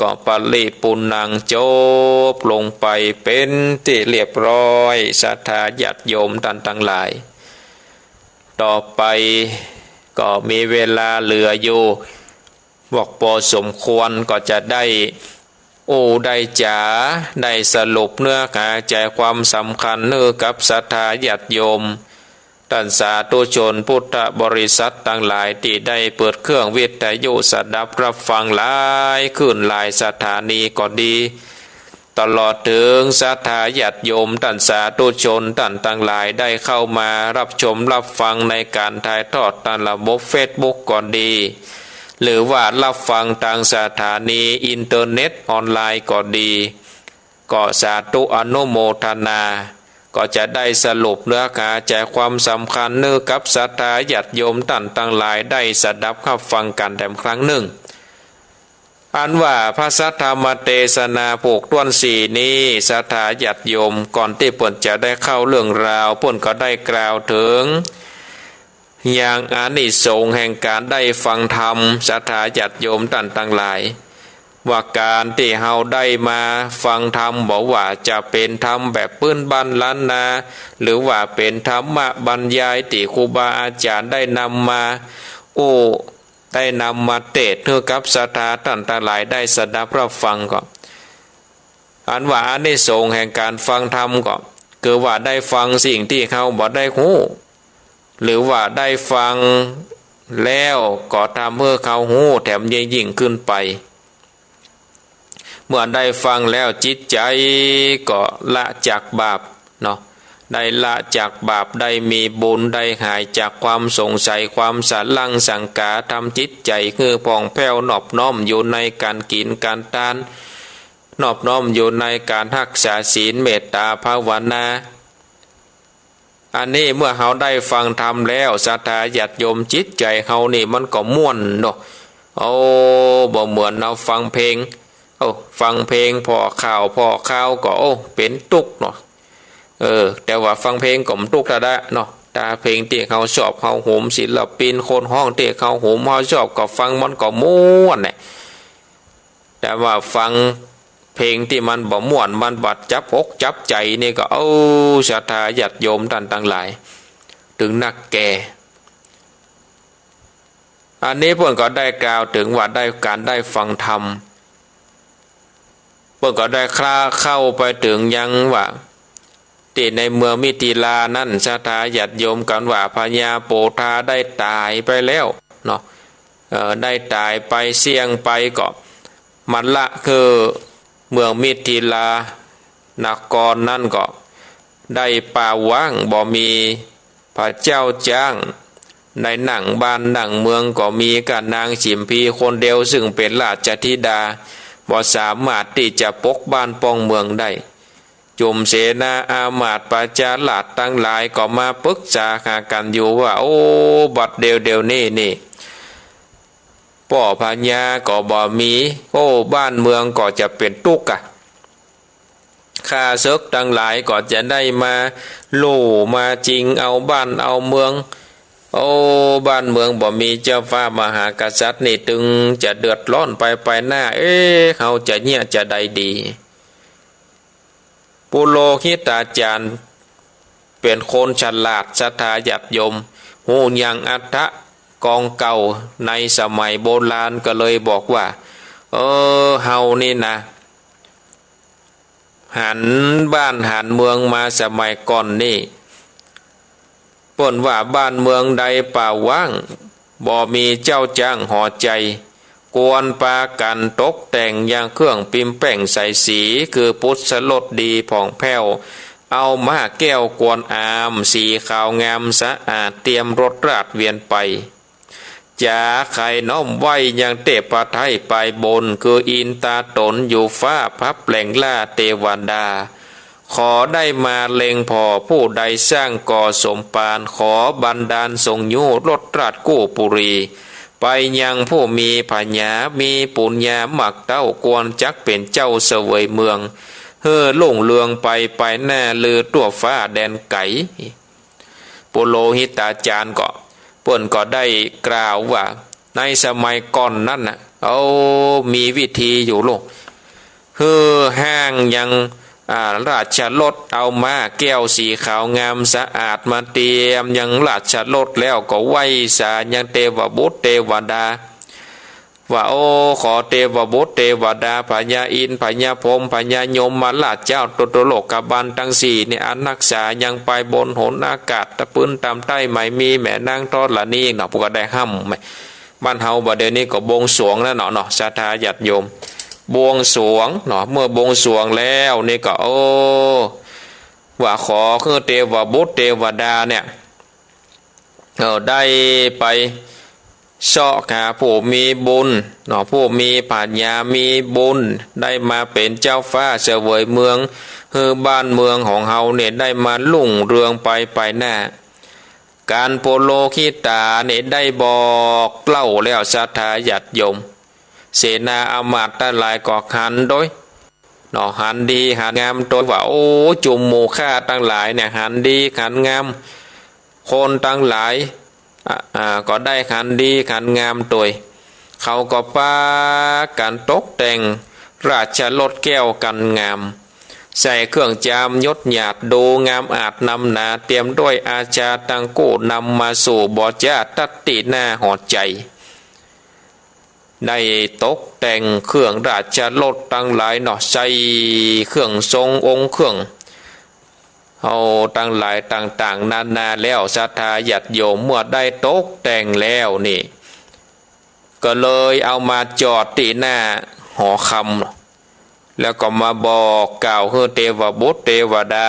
ก็ปริปูรณ์ังจบลงไปเป๋นตี้เรียบร้อย ศรัทธาญาติโยมต้านตังหลาย ต่อไปก็มีเวลาเหลืออยู่ บอกปอสมควร ก็จะได้อู้ได้จ๋า ได้สรุปเนื้อหาใจ๋ความสำคัญหื้อกับศรัทธาญาติโยม ต้านสาธุชนพุทธบริษัทตังหลายตี้ได้เปิดเครื่องวิทยุสดับฮับฟังหลายคลื่นหลายสถานีก็ดี ตลอดเถิงศรัทธาญาติโยมต้านสาธุชนต้านตังหลายได้เข้ามาฮับชมฮับฟังในก๋านถ่ายทอดตางระบบเฟซบุ๊กก็ดี หรือว่าฮับฟังตางสถานีอินเทอร์เน็ตออนไลน์ก็ดี ก็สาธุอนุโมทนา ก็จะได้สรุปเนื้อหาใจ๋ความสำคัญหื้อกับศรัทธาญาติโยมต้านตังหลายได้สดับฮับฟังกั๋นแถมครั้งนึ่ง อันว่าพระสัทธรรมเตสนาผูกถ้วนสี่นี้ ศรัทธาญาติโยมก่อนตี้เปิ้นจะได้เข้าเรื่องราว เปิ้นก็ได้กล่าวเถิง ยังอานิสงส์แห่งก๋านได้ฟังธรรม ศรัทธาญาติโยมต้านตังหลาย ว่าก๋านตี้เฮาได้มาฟังธรรม บ่ว่าจะเป๋นธรรมแบบปื๊นบ้านล้านนา หรือว่าเป๋นธรรมะบรรยายตี้ครูบาอาจ๋ารย์ได้นำมาอู้ ได้นำมาเตสน์หื้อกับศรัทธาต้านตังหลายได้สดับฮับฟังก็ อันว่าอานิสงส์แห่งก๋านฟังธรรมก็ คือว่าได้ฟังสิ่งตี้เฮาบ่ได้ฮู้ หรือว่าได้ฟังแล้วก็ทำหื้อเฮาฮู้แถมยิ่งๆ ขึ้นไป เมื่อได้ฟังแล้วจิตใจ๋ก็ละจากบาปเนาะ ได้ละจากบาป ได้มีบุญ ได้หายจากความสงสัย ความสะหลั้งสังก๋า ทำจิตใจ๋หื้อผ่องแผ้วนอบน้อมอยู่ในก๋านกิ๋นก๋านตาน นอบน้อมอยู่ในก๋านฮักษาศีล เมตต๋าภาวนา อันนี้เมื่อเฮาได้ฟังธรรมแล้ว ศรัทธาญาติโยม จิตใจ๋เฮานี่มันก็ม่วนเนาะ โอ้ บ่เหมือนเฮาฟังเพลง โอ้ ฟังเพลงผ่อข่าวผ่อข่าวก็ โอ้ เป๋นตุ๊กข์เนาะ เออ แต่ว่าฟังเพลงก็บ่ตุ๊กข์แต๊ๆ เนาะ ถ้าเพลงตี้เฮาชอบเฮาโหม ศิลปินคนฮ้องตี้เฮาโหมเฮาชอบก็ฟังมันก็ม่วนแหละ แต่ว่าฟังเพลงตี้มันบ่ม่วน มันบ่จับอกจับใจ๋นี่ก็ โอ้ ศรัทธาญาติโยมต้านตังหลาย เถิงนักแก่ อันนี้เปิ้นก็ได้กล่าวเถิงว่าได้ ก๋านได้ฟังธรรม เปิ้นก็ได้คลาเข้าไปเถิงยังว่า ตี้ในเมืองมิถิลานั้น ศรัทธาญาติโยม กันว่าพญาโปธาได้ต๋ายไปแล้วเนาะ เอ่อ ได้ต๋ายไปเสี้ยงไปก็ มลละคือเมืองมิถิลานครนั้นก็ ได้ป่าว้าง บ่มีพระเจ้าจ๊าง ได้นั่งบ้านนั่งเมือง ก็มีก้านางฉิมพีคนเดียว ซึ่งเป๋นราชธิดา บ่สามารถตี้จะปกบ้านป้องเมืองได้ จุมเสนาอามาตย์ประชาราษฎร์ตังหลายก็มาปึกษาหากั๋นอยู่ว่า โอ้ บัดเดี่ยวๆ นี้นี่ ป้อพญาก็บ่มี โอ้ บ้านเมืองก็จะเป๋นตุ๊กข์อะ ข้าศึกตังหลายก็จะได้มาลู่มาจิงเอาบ้านเอาเมือง โอ้ บ้านเมืองบ่มีเจ้าฟ้ามหากษัตริย์นี่ ตึงจะเดือดร้อนไปไปหน้า เอ๊ะ เฮาจะเยียะจาใดดี ปุโรหิตาจารย์เป๋นคนฉลาด ศรัทธาญาติโยม ฮู้ยังอัฏฐะกองเก่าในสมัยโบราณ ก็เลยบอกว่า เออ เฮานี่นะ หันบ้านหันเมืองมาสมัยก่อนนี่ เปิ้นว่าบ้านเมืองใดป่าว้าง บ่มีเจ้าจ๊างหอใจ๋ ควรปากั๋นตกแต่งยังเครื่องปิมแป้งใสสี คือปุสรสดีผ่องแผ้ว เอาม้าแก้วกวนอาม สีขาวงามสะอาด เตรียมรถราชเวียนไป จ๋าใค่น้อมไหว้ยังเทพไตรยบน คืออินต๋าต๋นอยู่ฟ้า พระแปลงล่าเตวดา ขอได้มาเล็งผ่อผู้ใดสร้างก่อสมภาร ขอบันดาลทรงยู้รถราชกู้ปุรี ไปยังผู้มีผญา มีปุญญามักเต้า ควรจักเป๋นเจ้าเสวยเมือง หื้อรุ่งเรืองไปไปหน้า ลือทั่วฟ้าแดนไก๋ ปุโรหิตาจารย์ก็ เปิ้นก็ได้กล่าวว่า ในสมัยก่อนนั้นน่ะ โอ้ มีวิธีอยู่ลูก หื้อฮ้างยัง อ่า ราชรถ เอาม้าแก้วสีขาวงามสะอาดมาเตรียมยังราชรถ แล้วก็ไหว้สายังเตวบุตรเตวดา ว่า โอ้ ขอเตวบุตรเตวดา พญาอินทร์ พญาพรหม พญายมราช เจ้าจตุโลกบาลตังสี่นี่ อันฮักษายังไปบนหนอากาศ ตะพื้นต่ำใต้ ไม่มีแม่นางธรณีเนาะ เปิ้นก็ได้ฮ่ำ บ้านเฮาบ่าเดี่ยวนี้ก็บวงสรวงแล้วเนาะ เนาะ ศรัทธาญาติโยม บวงสรวงเนาะ เมื่อบวงสรวงแล้วนี่ก็ โอ้ ว่าขอหื้อเตวบุตรเตวดาเนี่ย เออ ได้ไปเซาะหาผู้มีบุญเนาะ ผู้มีผญามีบุญ ได้มาเป๋นเจ้าฟ้าเสวยเมือง หื้อบ้านเมืองของเฮาเนี่ยได้มารุ่งเรืองไปไปหน้า ก๋านปุโรหิตาเนี่ยได้บอกเล่าแล้ว ศรัทธาญาติโยม เสนาอามาตย์ตังหลายก็หันโตย เนาะ หันดีหันงามโตยว่า โอ้ จุมหมู่ข้าตังหลายเนี่ย หันดีหันงาม คนตังหลาย อ่า อ่า ก็ได้หันดีหันงามโตย เขาก็ปากั๋นตกแต่งราชรถแก้วกั๋นงาม ใส่เครื่องจามยศหยาด ดูงามอาดนำหนา เตรียมด้วยอาชาตังกู้ นำมาสู่บ่จาตัตติหน้าหอใจ๋ ได้ตกแต่งเครื่องราชรถตังหลายเนาะ ใส่เครื่องทรงองค์เครื่อง เอาตังหลายต่างๆ นานาแล้ว ศรัทธาญาติโยม เมื่อได้ตกแต่งแล้วนี่ ก็เลยเอามาจอดตี้หน้าหอคำ แล้วก็มาบอกกล่าวหื้อเตวบุตรเตวดา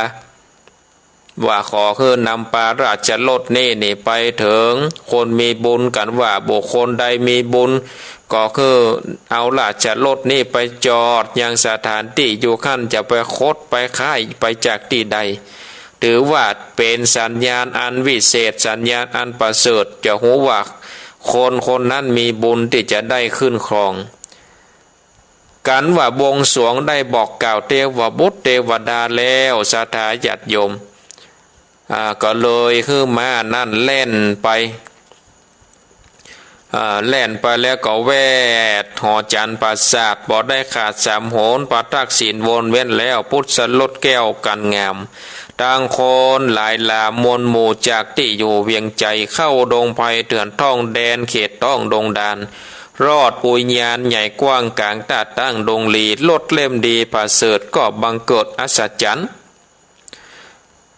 ว่าขอหื้อนำปาราชรถนี่นี่ไปเถิงคนมีบุญ กันว่าบุคคลใดมีบุญ ก็คือเอาราชรถนี่ไปจอดยังสถานตี้อยู่หั้น จะไปคดไปค้ายไปจากตี้ใด ถือว่าเป๋นสัญญาณอันวิเศษ สัญญาณอันประเสริฐ จะฮู้ว่าคนคนนั้นมีบุญตี้จะได้ขึ้นครอง กันว่าบวงสรวงได้บอกกล่าวเตวบุตรเตวดาแล้ว ศรัทธาญาติโยม อ่า ก็เลยหื้อม้านั้นแล่นไป อ่า แล่นไปแล้วก็แวดหอจันทร์ปราสาท บ่ได้ขาดสามหน ประทักษิณวนเวียนแล้ว พุทธรสแก้วกันงาม ตังคนหลายหลามมวลหมู่จากตี้อยู่เวียงไจ เข้าดงไพรเถื่อนท่องแดนเขตต้องดงดาร รอดอุยยานใหญ่กว้างก๋าง ตาดตั้งดงหลี รถเล่มดีประเสริฐก็บังเกิดอัศจรรย์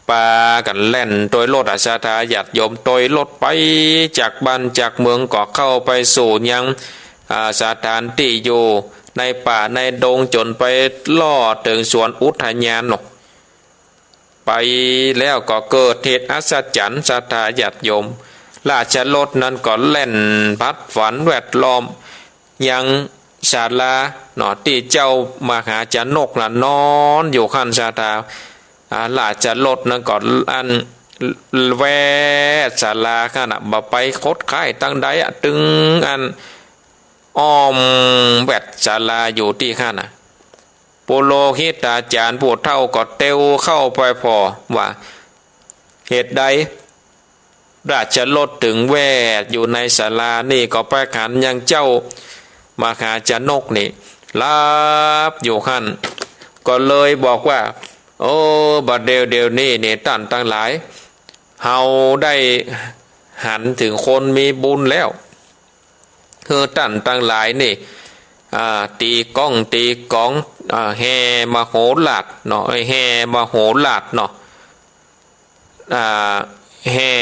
ปากั๋นแล่นตวยรถ อ่ะ ศรัทธาญาติโยม ตวยรถไปจากบ้านจากเมือง ก็เข้าไปสู่ยัง อ่า สถานตี้อยู่ในป่าในดง จ๋นไปลอดเถิงสวนอุทยานเนาะ ไปแล้วก็เกิดเหตุอัศจรรย์ ศรัทธาญาติโยม ราชรถนั้นก็แล่นพัดฝันแวดล้อมยังศาลาเนาะ ตี้เจ้ามหาชนกน่ะนอนอยู่หั้น ศรัทธา อ่า ราชรถนั้นก็อันแวดศาลาหั้นน่ะ บ่ไปคดค้ายตังใดอะ ตึงอันอ้อมแวดศาลาอยู่ตี้หั้นน่ะ ปุโรหิตาจารย์ผู้เฒ่าก็เตียวเข้าไปผ่อว่า เหตุใดราชรถถึงแวดอยู่ในศาลานี่ ก็ไปหันยังเจ้ามหาชนกนี่หลับอยู่หั้น ก็เลยบอกว่า โอ้ บัดเดี๋ยวเดี๋ยวนี้นี่ต้านตังหลาย เฮาได้หันเถิงคนมีบุญแล้ว คือต้านตังหลายนี่ อ่า ตี๋ก้องตี๋ก๋อง อ่า แห่มโหราชเนาะ เอ้ย แห่มโหราชเนาะ อ่า แห่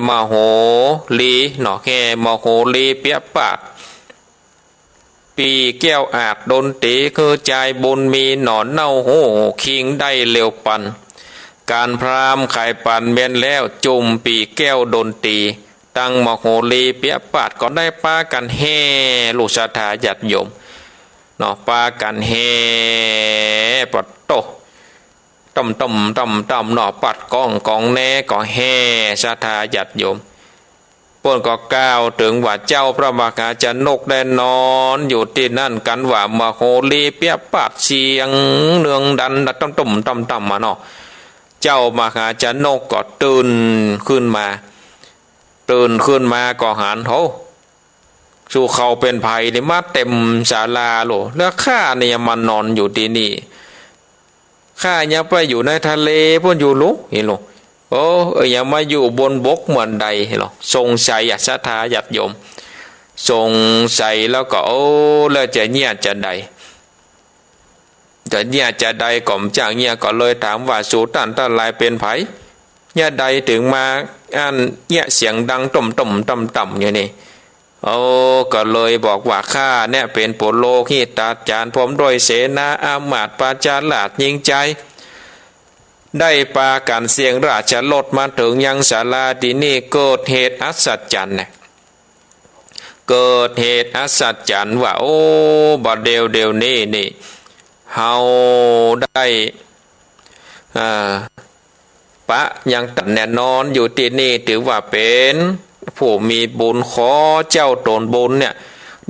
มโหรีเนาะ แห่มโหรีเปียะปาด ปี่แก้วอาดดนตรี คือจายบุญมีหน่อเน่าฮู้คิงได้เร็วปัน ก๋านพราหมณ์ไขปันแม่นแล้ว จุ่มปี่แก้วดนตรี ตังมโหรีเปียะปาด ก็ได้ปากั๋นแห่ ลูกศรัทธาญาติโยมเนาะ ปากั๋นแห่ ปะโต้ ต่ำๆ ต่ำๆ เนาะ ปัดก้องก๋องแนก็แห่ ศรัทธาญาติโยม เปิ้นก็กล่าวเถิงว่าเจ้าพระมหาชนกได้นอนอยู่ตี้นั่น กั๋นว่ามโหรีเปียะปาด เสียงเนืองดันต่ำๆ ต่ำๆ มาเนาะ เจ้ามหาชนกก็ตื่นขึ้นมา ตื่นขึ้นมาก็หัน โห สูเฮาเป๋นใผนี่ มาเต็มศาลาโล แล้วข้านี่ยังมานอนอยู่ตี้นี่ ข้ายังไปอยู่ในทะเลปู๊นอยู่หลู เห็นหลู โอ้ เอ้ย ยังมาอยู่บนบกเมือนใด เห็นหลู สงสัยอะ ศรัทธาญาติโยม สงสัยแล้วก็ โอ้ แล้วจะเยียะจาใด จะเยียะจาใด ก็บ่จักเยียะ ก็เลยถามว่า สูต้านตังหลายเป๋นใผ เยียะใดเถิงมาอันเยียะเสียงดังต่ำๆ ต่ำๆ อยู่นี่ โอ้ ก็เลยบอกว่า ข้าเนี่ยเป๋นปุโรหิตาจารย์ พร้อมด้วยเสนาอามาตย์ ประชาราษฎร์ ญิงจาย ได้ปากั๋นเสียงราชรถมาเถิงยังศาลาตี้นี่ เกิดเหตุอัศจรรย์นะ เกิดเหตุอัศจรรย์ว่า โอ้ บัดเดี๋ยวเดี๋ยวนี้นี่ เฮาได้ อ่า ปะยังต้านเนี่ยนอนอยู่ตี้นี่ ถือว่าเป๋นผู้มีบุญ ขอเจ้าตนบุญเนี่ย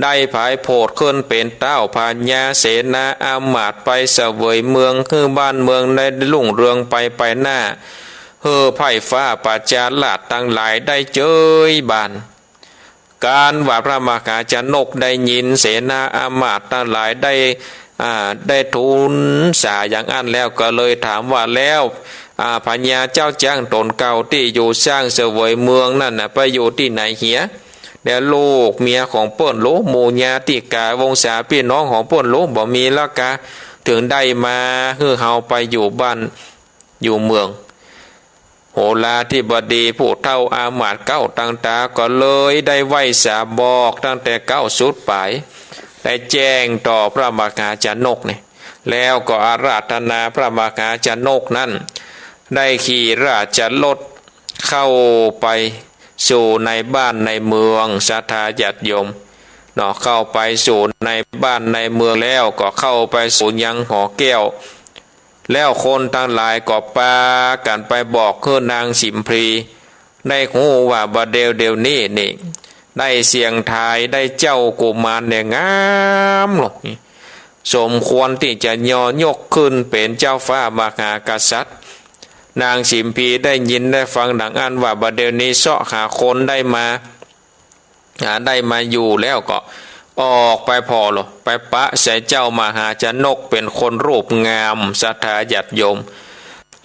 ได้ผายโผดขึ้นเป๋นเต๊าพญา เสนาอามาตย์ไปเสวยเมือง หื้อบ้านเมืองได้รุ่งเรืองไปไปหน้า หื้อไพร่ฟ้าประชาราษฎร์ตังหลายได้เจิยบาน กั๋นว่าพระมหาชนกได้ยิน เสนาอามาตย์ตังหลายได้ อ่า ได้ทูลสาอย่างอั้นแล้ว ก็เลยถามว่า แล้ว อ่า พญาเจ้าจ๊างต๋นเก่าตี้อยู่สร้างเสวยเมืองนั่นน่ะ ไปอยู่ตี้ไหนเหีย แล้วลูกเมียของเปิ้นโล หมู่ญาติกาวงศาพี่น้องของเปิ้นโล บ่มีละกา เถิงได้มาหื้อเฮาไปอยู่บ้านอยู่เมือง โหราธิบดีผู้เฒ่าอามาตย์เก๊าต่างต๋าก็เลยได้ไหว้สาบอกตั้งแต่เก๊าสุดป๋าย ได้แจ้งต่อพระมหาชนกนี่ แล้วก็อาราธนาพระมหาชนกนั้น ได้ขี่ราชรถเข้าไปสู่ในบ้านในเมือง ศรัทธาญาติโยมเนาะ เข้าไปสู่ในบ้านในเมืองแล้วก็เข้าไปสู่ยังหอแก้ว แล้วคนตังหลายก็ปากั๋นไปบอกหื้อนางสิมพี ได้ฮู้ว่าบ่าเดี่ยวเดี่ยวนี้นี่ ได้เสียงทายได้เจ้ากุมารเนี่ยงามลง สมควรตี้จะยอยกขึ้นเป๋นเจ้าฟ้ามหากษัตริย์ นางสิมพีได้ยินได้ฟังดังอั้นว่าบ่าเดี่ยวนี้เซาะหาคนได้มา อ่า ได้มาอยู่แล้วก็ออกไปผ่อโล ไปปะใส่เจ้ามหาชนกเป๋นคนรูปงาม ศรัทธาญาติโยม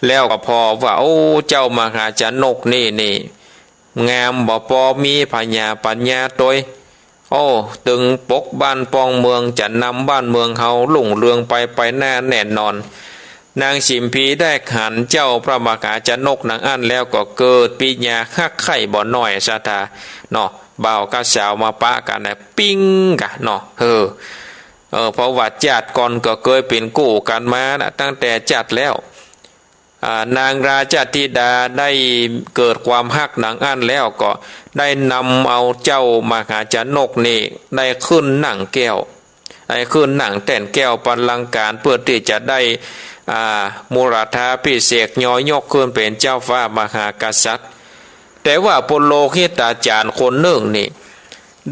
แล้วก็ผ่อว่า โอ้ เจ้ามหาชนกนี่นี่ งามบ่ปอมีผญาปัญญาตวย โอ้ ตึงปกบ้านป้องเมือง จะนำบ้านเมืองเฮารุ่งเรืองไปไปหน้าแน่นอน นางสิมพีได้หันเจ้าพระมหาชนกดังอั้นแล้วก็เกิดปิญญาฮักใค่บ่หน้อย ศรัทธาเนาะ บ่าวกับสาวมาปะกั๋นนะปิ๊งกั๋นเนาะ เออ เออ เพราะว่าจาติก่อนก็เกยเป๋นกู้กั๋นมานะ ตั้งแต่จั๊ดแล้ว อ่า นางราชธิดาได้เกิดความฮักดังอั้นแล้วก็ได้นำเอาเจ้ามหาชนกนี่ได้ขึ้นนั่งแก้ว ได้ขึ้นนั่งแต้นแก้วบัลลังก์ก๋านเปื้อตี้จะได้ อ่า มุรธาภิเษกยอยกขึ้นเป๋นเจ้าฟ้ามหากษัตริย์ แต่ว่าปุโรหิตาจารย์คนนึ่งนี่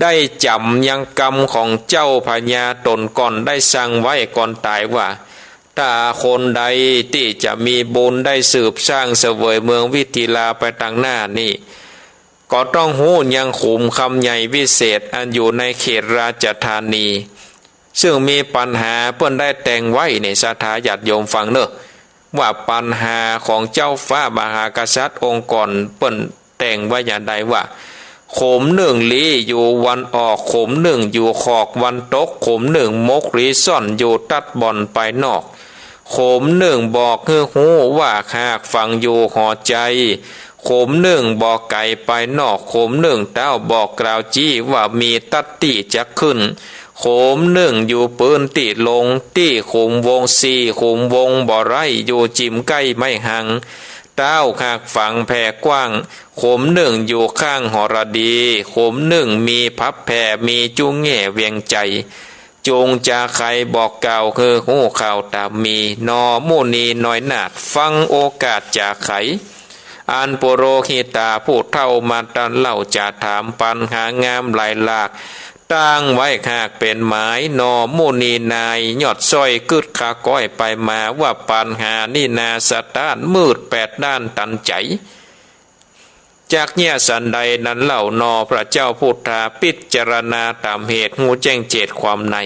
ได้จ๋ำยังกำของเจ้าพญาต๋นก่อนได้สั่งไว้ก่อนต๋ายว่า ถ้าคนใดตี้จะมีบุญได้สืบสร้างเสวยเมืองวิทิลาไปตางหน้านี่ ก็ต้องฮู้ยังขุมคำใหญ่วิเศษอันอยู่ในเขตราชธานี ซึ่งมีปัญหาเปิ้นได้แต่งไว้นี่ ศรัทธาญาติโยมฟังเน่อ ว่าปัญหาของเจ้าฟ้ามหากษัตริย์องค์ก่อนเปิ้นแต่งไว้อย่างใดว่า ขุมนึ่งลี้อยู่วันออก ขุมนึ่งอยู่ขอกวันตก ขุมนึ่งหมกหลีซ่อนอยู่ตั๊ดบ่อนไปนอก ขุมนึ่งบอกหื้อฮู้ว่าหากฝังอยู่หัวใจ๋ ขุมนึ่งบ่ไก๋ไปนอก ขุมนึ่งเต๊าบอกกล่าวจี้ว่ามีตั๊ดตี้จะขึ้น ขุมนึ่งอยู่ปื๊นตี้ลง ตี้ขุมวงสี่ขุมวงบ่ไร้ อยู่จิมใก้ไม้หัง เต๊าหากฝังแผ่กว้าง ขุมนึ่งอยู่ข้างหรดี ขุมนึ่งมีผับแผ่ มีจุแง่เวียงใจ๋ จุงจาไขบอกกล่าวหื้อฮู้ข่าวต๋ามมี หนอมุนีน้อยนาถ ฟังโอกาสจาไข อันปุโรหิตาผู้เฒ่ามาตรัสเล่าจะถาม ปัญหางามหลายหลาก ตั้งไว้หากเป๋นหมาย หนอมุนีนาย ยอดซ้อยกึ๊ดคะก๊อยไปมา ว่าปัญหานี้นาสะต้าน มืดแปดด้านตันใจ๋ จักเยียะสันใดนั้นเล่าหนอ พระเจ้าพุทธา พิจารณาต๋ามเหตุ ฮู้แจ้งเจตความใน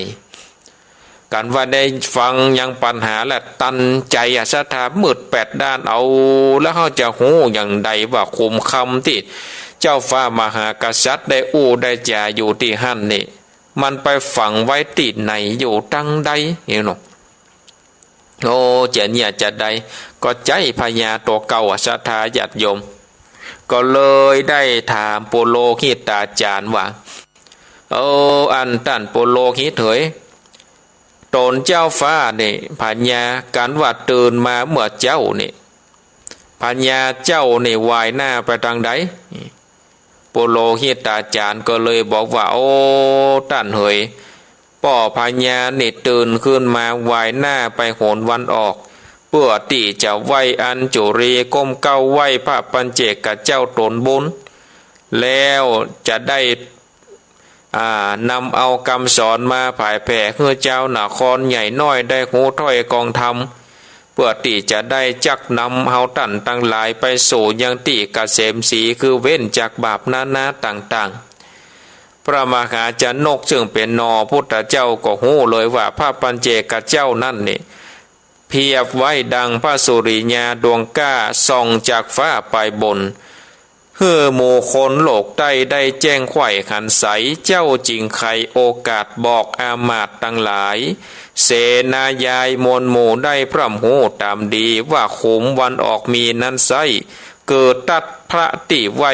กั๋นว่าได้ฟังยังปัญหาและตันใจ๋อะ ศรัทธา มืดแปดด้าน เอา แล้วเฮาจะฮู้อย่างใดว่าขุมคำตี้เจ้าฟ้ามหากษัตริย์ได้อู้ได้จ๋าอยู่ตี้หั้นนี่ มันไปฝังไว้ตี้ไหน อยู่ตางใดนี่เนาะ โอ้ จะเยียะจะใด ก็ใจ๊พญาตั๋วเก่าอะ ศรัทธาญาติโยม ก็เลยได้ถามปุโรหิตาจารย์ว่า โอ้ อันต้านปุโรหิตเหย ต๋นเจ้าฟ้านี่ พญา กั๋นว่าตื่นมาเมื่อเจ๊านี่ พญาเจ้านี่วายหน้าไปตางใด ปุโรหิตาจารย์ก็เลยบอกว่า โอ้ ต้านเหย ป้อพญานี่ตื่นขึ้นมาวายหน้าไปหนวันออก เปื้อตี้จะไหว้อัญจุลีก้มเก้าไหว้พระปัญเจกเจ้าต๋นบุญ แล้วจะได้ อ่า นำเอากำสอนมาผายแผ่หื้อจาวนครใหญ่น้อยได้ฮู้ถ้อยกองธรรม เปื้อตี้จะได้จักนำเฮาต้านตังหลายไปสู่ยังตี้เกษมศรี คือเว้นจากบาปนานาต่างๆ พระมหาชนกซึ่งเป๋นหน่อพุทธเจ้าก็ฮู้เลยว่าพระปัญเจกเจ้านั้นนี่ เปรียบไว้ดังพระสุริยาดวงกล้าส่องจากฟ้าไปบน หื้อหมู่คนโลกใต้ได้แจ้งใค่หันใส เจ้าจึงไขโอกาสบอกอามาตย์ตังหลาย เสนายายมวลหมู่ได้พร่ำฮู้ต๋ามดี ว่าขุมวันออกมีนั้นไส้ คือตัดพระตี้ไหว้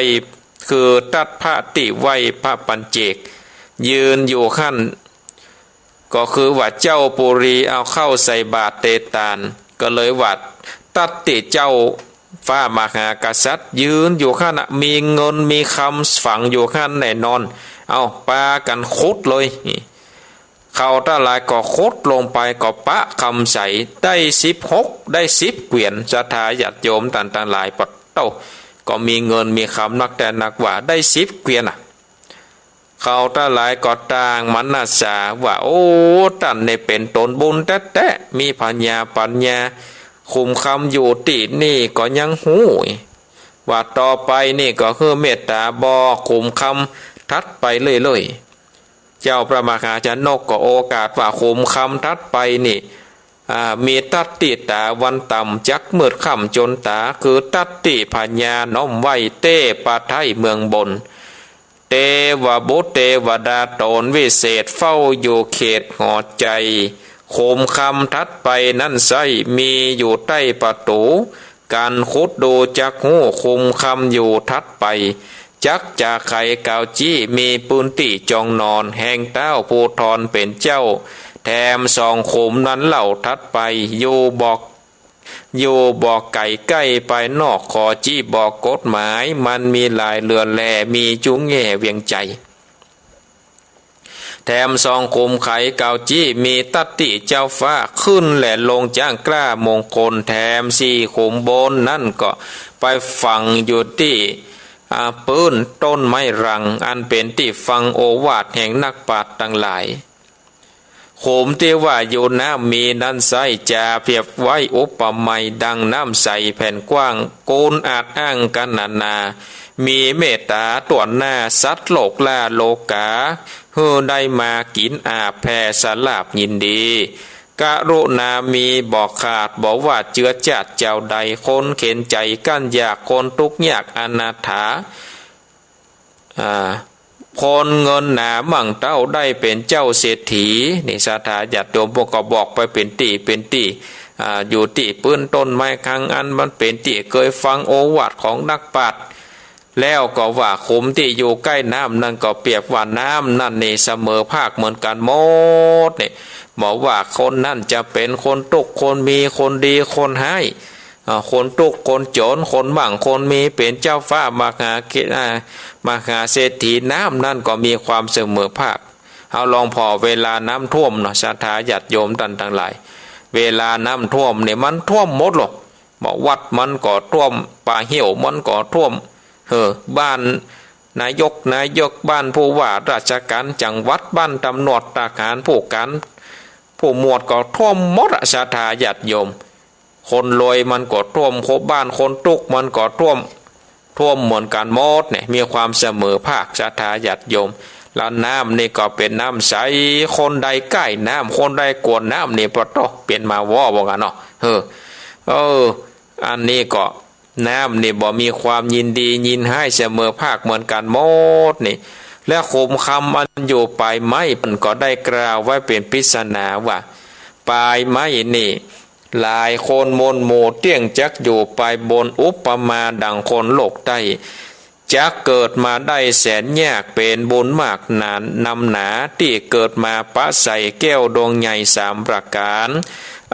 คือตัดพระตี้ไหว้พระปัจเจก ยืนอยู่หั้น ก็คือว่าเจ้าปุรีเอาข้าวใส่บาตรเตตาน ก็เลยว่าตัดตี้เจ้าฟ้ามหากษัตริย์ยืนอยู่หั้นน่ะ มีเงินมีคำฝังอยู่หั้นแน่นอน เอาปากั๋นขุดเลย เขาตังหลายก็ขุดลงไปก็ปะคำใส ได้สิบหก ได้สิบเกวียน ศรัทธาญาติโยมต้านตังหลาย ปะโต้ ก็มีเงินมีคำนักแต๊นักว่า ได้สิบเกวียนน่ะ เขาตังหลายก็ต่างมนัสสาว่า โอ้ ต้านนี่เป๋นตนบุญแต๊ๆ มีผญาปั๋ญญา ขุมคำอยู่ตี้นี่ก็ยังฮู้ ว่าต่อไปนี่ก็หื้อเมตต๋าบอกขุมคำถัดไปเรื่อยๆ เจ้าพระมหาชนกก็โอกาสว่าขุมคำถัดไปนี่ อ่า มีตัดตี้ต๋าวันต่ำจักมืดค่ำจ๋นต๋า คือตัดตี้พญาน้อมไหว้เต้ประไทยเมืองบน เตวบุตรเตวดาต๋นวิเศษเฝ้าอยู่เขตหัวใจ๋ ขุมคำถัดไปนั้นไส้ มีอยู่ใต้ประตู๋ กั๋นขุดดูจักฮู้ ขุมคำอยู่ถัดไป จักจะไขกาวจี้ มีปื้นตี้จองนอน แห่งต้าวภูธรเป๋นเจ้า แถมสองขุมนั้นเล่าถัดไป อยู่บ่ อยู่บ่ไก๋ใก้ไปนอก ขอจี้บอกกฎหมาย มันมีหลายเรือนแล มีจุแง่เวียงใจ๋ แถมสองขุมไขกาวจี้ มีตัดตี้เจ้าฟ้าขึ้นและลงจ้างกล้ามงคล แถมสี่ขุมบนนั้นก็ไปฝังอยู่ตี้ อ่า ปื้นต้นไม้รัง อันเป๋นตี้ฟังโอวาทแห่งนักปราชญ์ตังหลาย ขุมตี้ว่าอยู่น้ำมีนั้นไส้ จะเปรียบไว้อุปไมยดังน้ำใสแผ่นกว้าง กูลอาจอ้างกั๋นนานา มีเมตต๋าต้วนหน้าสัตว์โลกล้าโลก๋า หื้อได้มากิ๋นอาบแผ่สลาบยินดี กรุณามีบ่ขาด บ่ว่าเจื้อจาติเจ้าใด คนเข็ญใจ๋กั้นยาก คนตุ๊กข์ยากอนาถา อ่า คนเงินหนามั่งเต้า ได้เป๋นเจ้าเศรษฐี นี่ศรัทธาญาติโยมพวกก็บอกไปเป๋นตี้เป๋นตี้ อ่า อยู่ตี้ปื้นต้นไม้คัง อันมันเป๋นตี้เกยฟังโอวาทของนักปราชญ์ แล้วก็ว่าขุมตี้อยู่ใก้น้ำนั้นก็เปรียบว่าน้ำนั้นนี่เสมอภาคเหมือนกั๋นหมดนี่ บ่ว่าคนนั้นจะเป๋นคนตุ๊กข์คนมี คนดีคนฮ้าย อ่า คนตุ๊กข์คนจ๋น คนมั่งคนมี เป๋นเจ้าฟ้ามหาเก อ่า มหาเศรษฐี น้ำนั้นก็มีความเสมอภาค เอาลองผ่อเวลาน้ำท่วมเนาะ ศรัทธาญาติโยมต้านตังหลาย เวลาน้ำท่วมนี่มันท่วมหมดหรอก บ่วัดมันก็ท่วม ป่าเหี่ยวมันก็ท่วม เออ บ้านนายก นายก บ้านผู้ว่าราชก๋านจังหวัด บ้านต๋ำรวจ ทหาร ผู้ก๋าน ผู้หมวดก็ท่วมหมดอะ ศรัทธาญาติโยม คนรวยมันก็ท่วม คนบ้านคนตุ๊กข์มันก็ท่วม ท่วมเหมือนกั๋นหมดนี่ มีความเสมอภาค ศรัทธาญาติโยม แล้วน้ำนี่ก็เป๋นน้ำใส คนใดใก้น้ำ คนใดกลัวน้ำนี่ ปะโต้ เป๋นมาว่อว่ากั๋นเนาะ เออ เออ อันนี้ก็ น้ำนี่บ่มีความยินดียินฮ้ายเสมอภาคเหมือนกั๋นหมดนี่ และขุมคำอันอยู่ป๋ายไม้มันก็ได้กล่าวไว้เป๋นปริศนาว่า ป๋ายไม้นี่ หลายคนมวลหมู่เตี้ยงจักอยู่ป๋ายบน อุปมาดังคนโลกใต้ จักเกิดมาได้แสนยาก เป๋นบุญมากหนานำหนา ตี้เกิดมาปะใสแก้วดวงใหญ่สามประก๋าน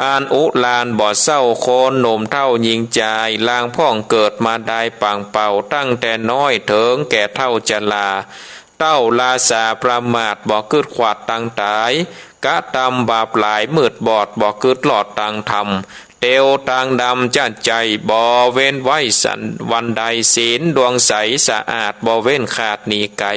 อันอุราญบ่เศร้า คนหนุ่มเฒ่าญิงจาย ลางพ่องเกิดมาได้ปางเป่า ตั้งแต่น้อยเถิงแก่เฒ่าชรา เต้าราษาประมาทบ่กึ๊ดขวาดตางต๋าย กระตำบาปหลายมืดบอดบ่กึ๊ดรอดตางธรรม เตียวตางดำจ้านใจ๋บ่เว้นไว้สันวันใด ศีลดวงใสสะอาดบ่เว้นขาดหนีไก๋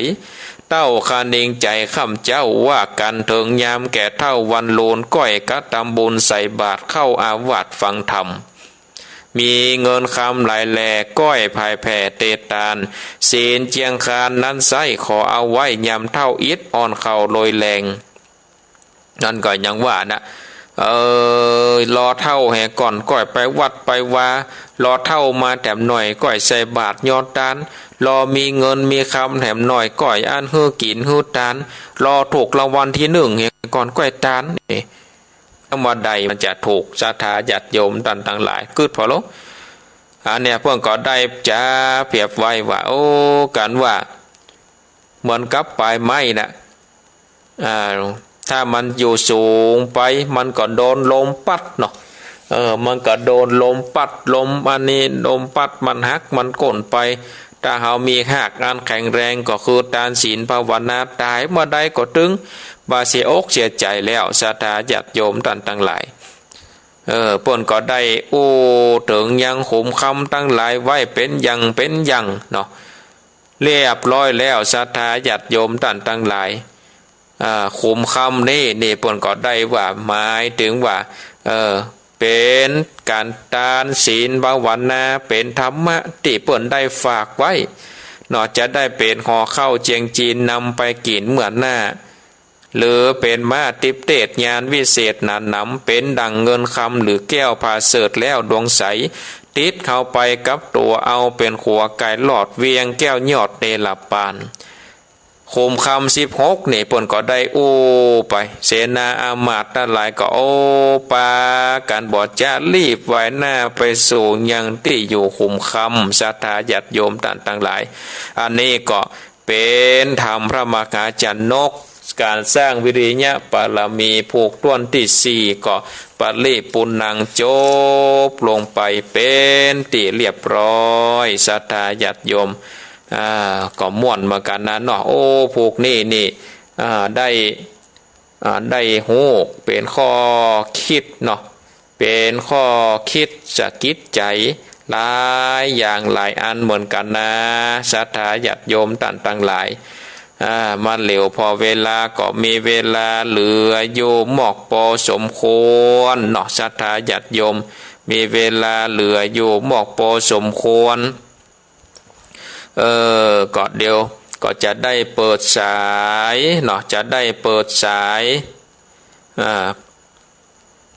เต้าคะนิงใจ๋ข้ำเจ๊าว่ากั๋นเถิงยามแก่เฒ่าวันลูน ก้อยกระตำบุญใส่บาตรเข้าอาวาสฟังธรรม มีเงินคำหลายแล ก้อยผายแผ่เตตาน ศีลเจียงคานนั้นไส้ ขอเอาไว้ยามเฒ่าอิดอ่อนเข้าโรยแรง นั่นก็ยังว่านะ เออ ลอเฒ่าแหก่อนก้อยไปวัดไปวา ลอเฒ่ามาแถมหน่อยก้อยใส่บาตรยอดตาน ลอมีเงินมีคำแถมหน่อยก้อยอั้นหื้อกิ๋นหื้อตาน ลอถูกรางวัลตี้นึ่งแหก่อนก้อยตาน เอ๊ะ ธรรมดามันจะถูก ศรัทธาญาติโยมต้านตังหลาย กึ๊ดผ่อลอ อันเนี้ยเปิ้นก็ได้จะเปรียบไว้ว่า โอ้ กั๋นว่า เหมือนกับปายไม้น่ะ อ่า ถ้ามันอยู่สูงไป มันก็โดนลมปั๊ดเนาะ เออ มันก็โดนลมปั๊ด ลมอันนี้ ลมปั๊ดมันหัก มันโค่นไป ถ้าเฮามีฮากอันแข็งแรงก็คือตานศีลภาวนา ต๋ายเมื่อใดก็ตึงบ่าเสียอกเสียใจ๋แล้ว ศรัทธาญาติโยมต้านตังหลาย เออ เปิ้นก็ได้อู้เถิงยังขุมคำตังหลายไว้เป๋นอย่างเป๋นอย่างเนาะ เรียบร้อยแล้ว ศรัทธาญาติโยมต้านตังหลาย อ่า ขุมคำนี้ นี่เปิ้นก็ได้ว่า หมายเถิงว่า เออ เป๋นก๋านตานศีลภาวนา เป๋นธรรมะตี้เปิ้นได้ฝากไว้เนาะ จะได้เป๋นห่อข้าวเจียงจีนนำไปกิ๋นเมื่อหน้า หรือเป๋นมาติบเตศญาณวิเศษหนาหนำ เป๋นดั่งเงินคำหรือแก้วผาเสริฐแล้วดวงใส ติดเข้าไปกับตั๋วเอาเป๋นขัวไก๋หลอดเวียงแก้วยอดเนรปาน ขุมคำสิบหกนี่เปิ้นก็ได้อู้ไป เสนาอามาตย์ตังหลายก็โอ้ ปากั๋นบ่จะรีบไหว้หน้าไปสู่ยังตี้อยู่ขุมคำ ศรัทธาญาติโยมต้านตังหลาย อันนี้ก็ เป๋นธรรมมหาชนก ก๋านสร้างวิริยะบารมีผูกต้วนตี้สี่ ก็ปริปุณณังจบลงไปเป๋นตี้เรียบร้อย ศรัทธาญาติโยม อ่า ก็ม่วนเหมือนกั๋นนะเนาะ โอ้ ผูกนี้นี่ อ่า ได้ อ่า ได้ฮู้ เป๋นข้อกึ๊ดเนาะ เป๋นข้อกึ๊ดสะกิดใจ๋หลายอย่างหลายอันเหมือนกั๋นนะ ศรัทธาญาติโยมต้านตังหลาย อ่า มาเหลียวผ่อเวลาก็มีเวลาเหลืออยู่มากปอสมควรเนาะ ศรัทธาญาติโยม มีเวลาเหลืออยู่มากปอสมควร เออ ก็เดี๋ยวก็จะได้เปิดสายเนาะ จะได้เปิดสาย อ่า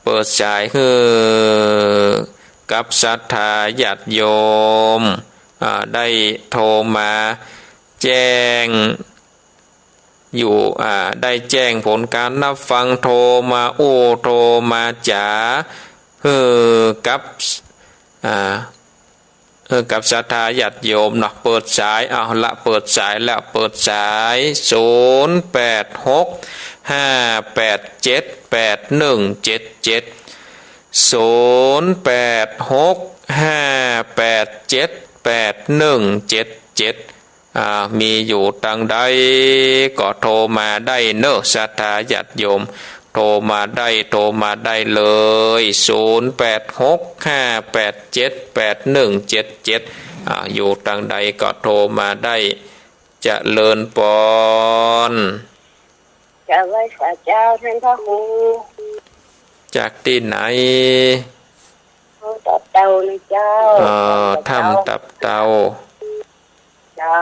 เปิดสายหื้อกับศรัทธาญาติโยม อ่า ได้โทรมาแจ้งอยู่ อ่า ได้แจ้งผลการรับฟัง โทรมาอู้ โทรมาจ๋า หื้อกับ อ่า เออ กับศรัทธาญาติโยมเนาะ เปิดสาย เอาละ เปิดสายแล้ว เปิดสาย ศูนย์แปดหก ห้าแปดเจ็ด แปดหนึ่งเจ็ดเจ็ด ศูนย์แปดหก ห้าแปดเจ็ด แปดหนึ่งเจ็ดเจ็ด อ่า มีอยู่ตังใดก็โทรมาได้เนาะ ศรัทธาญาติโยม โทรมาได้ โทรมาได้เลย ศูนย์แปดหก ห้าแปดเจ็ด แปดหนึ่งเจ็ดเจ็ด อ่า อยู่ตังใดก็โทรมาได้ เจริญปอน กราบไหว้สาเจ้าต้านพระครู จากตี้ไหน ถ้ำตับเต่านะเจ้า เอ่อ ถ้ำตับเต่า เจ้า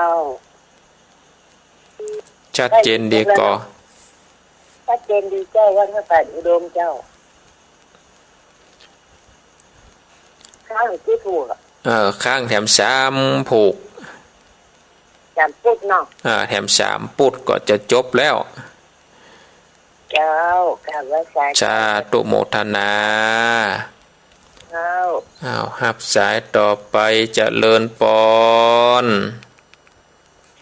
ชัดเจนดีก่อ ชัดเจนดีเจ้า วัดพระบาทอุดมเจ้า ข้างตี้ผูกอะ เออ ข้างแถมสามผูก สามปุดเนาะ อ่า แถมสามปุดก็จะจบแล้ว เจ้า กราบไหว้สา สาธุโมทนา เจ้า อ้าว ฮับสายต่อไป เจริญปอน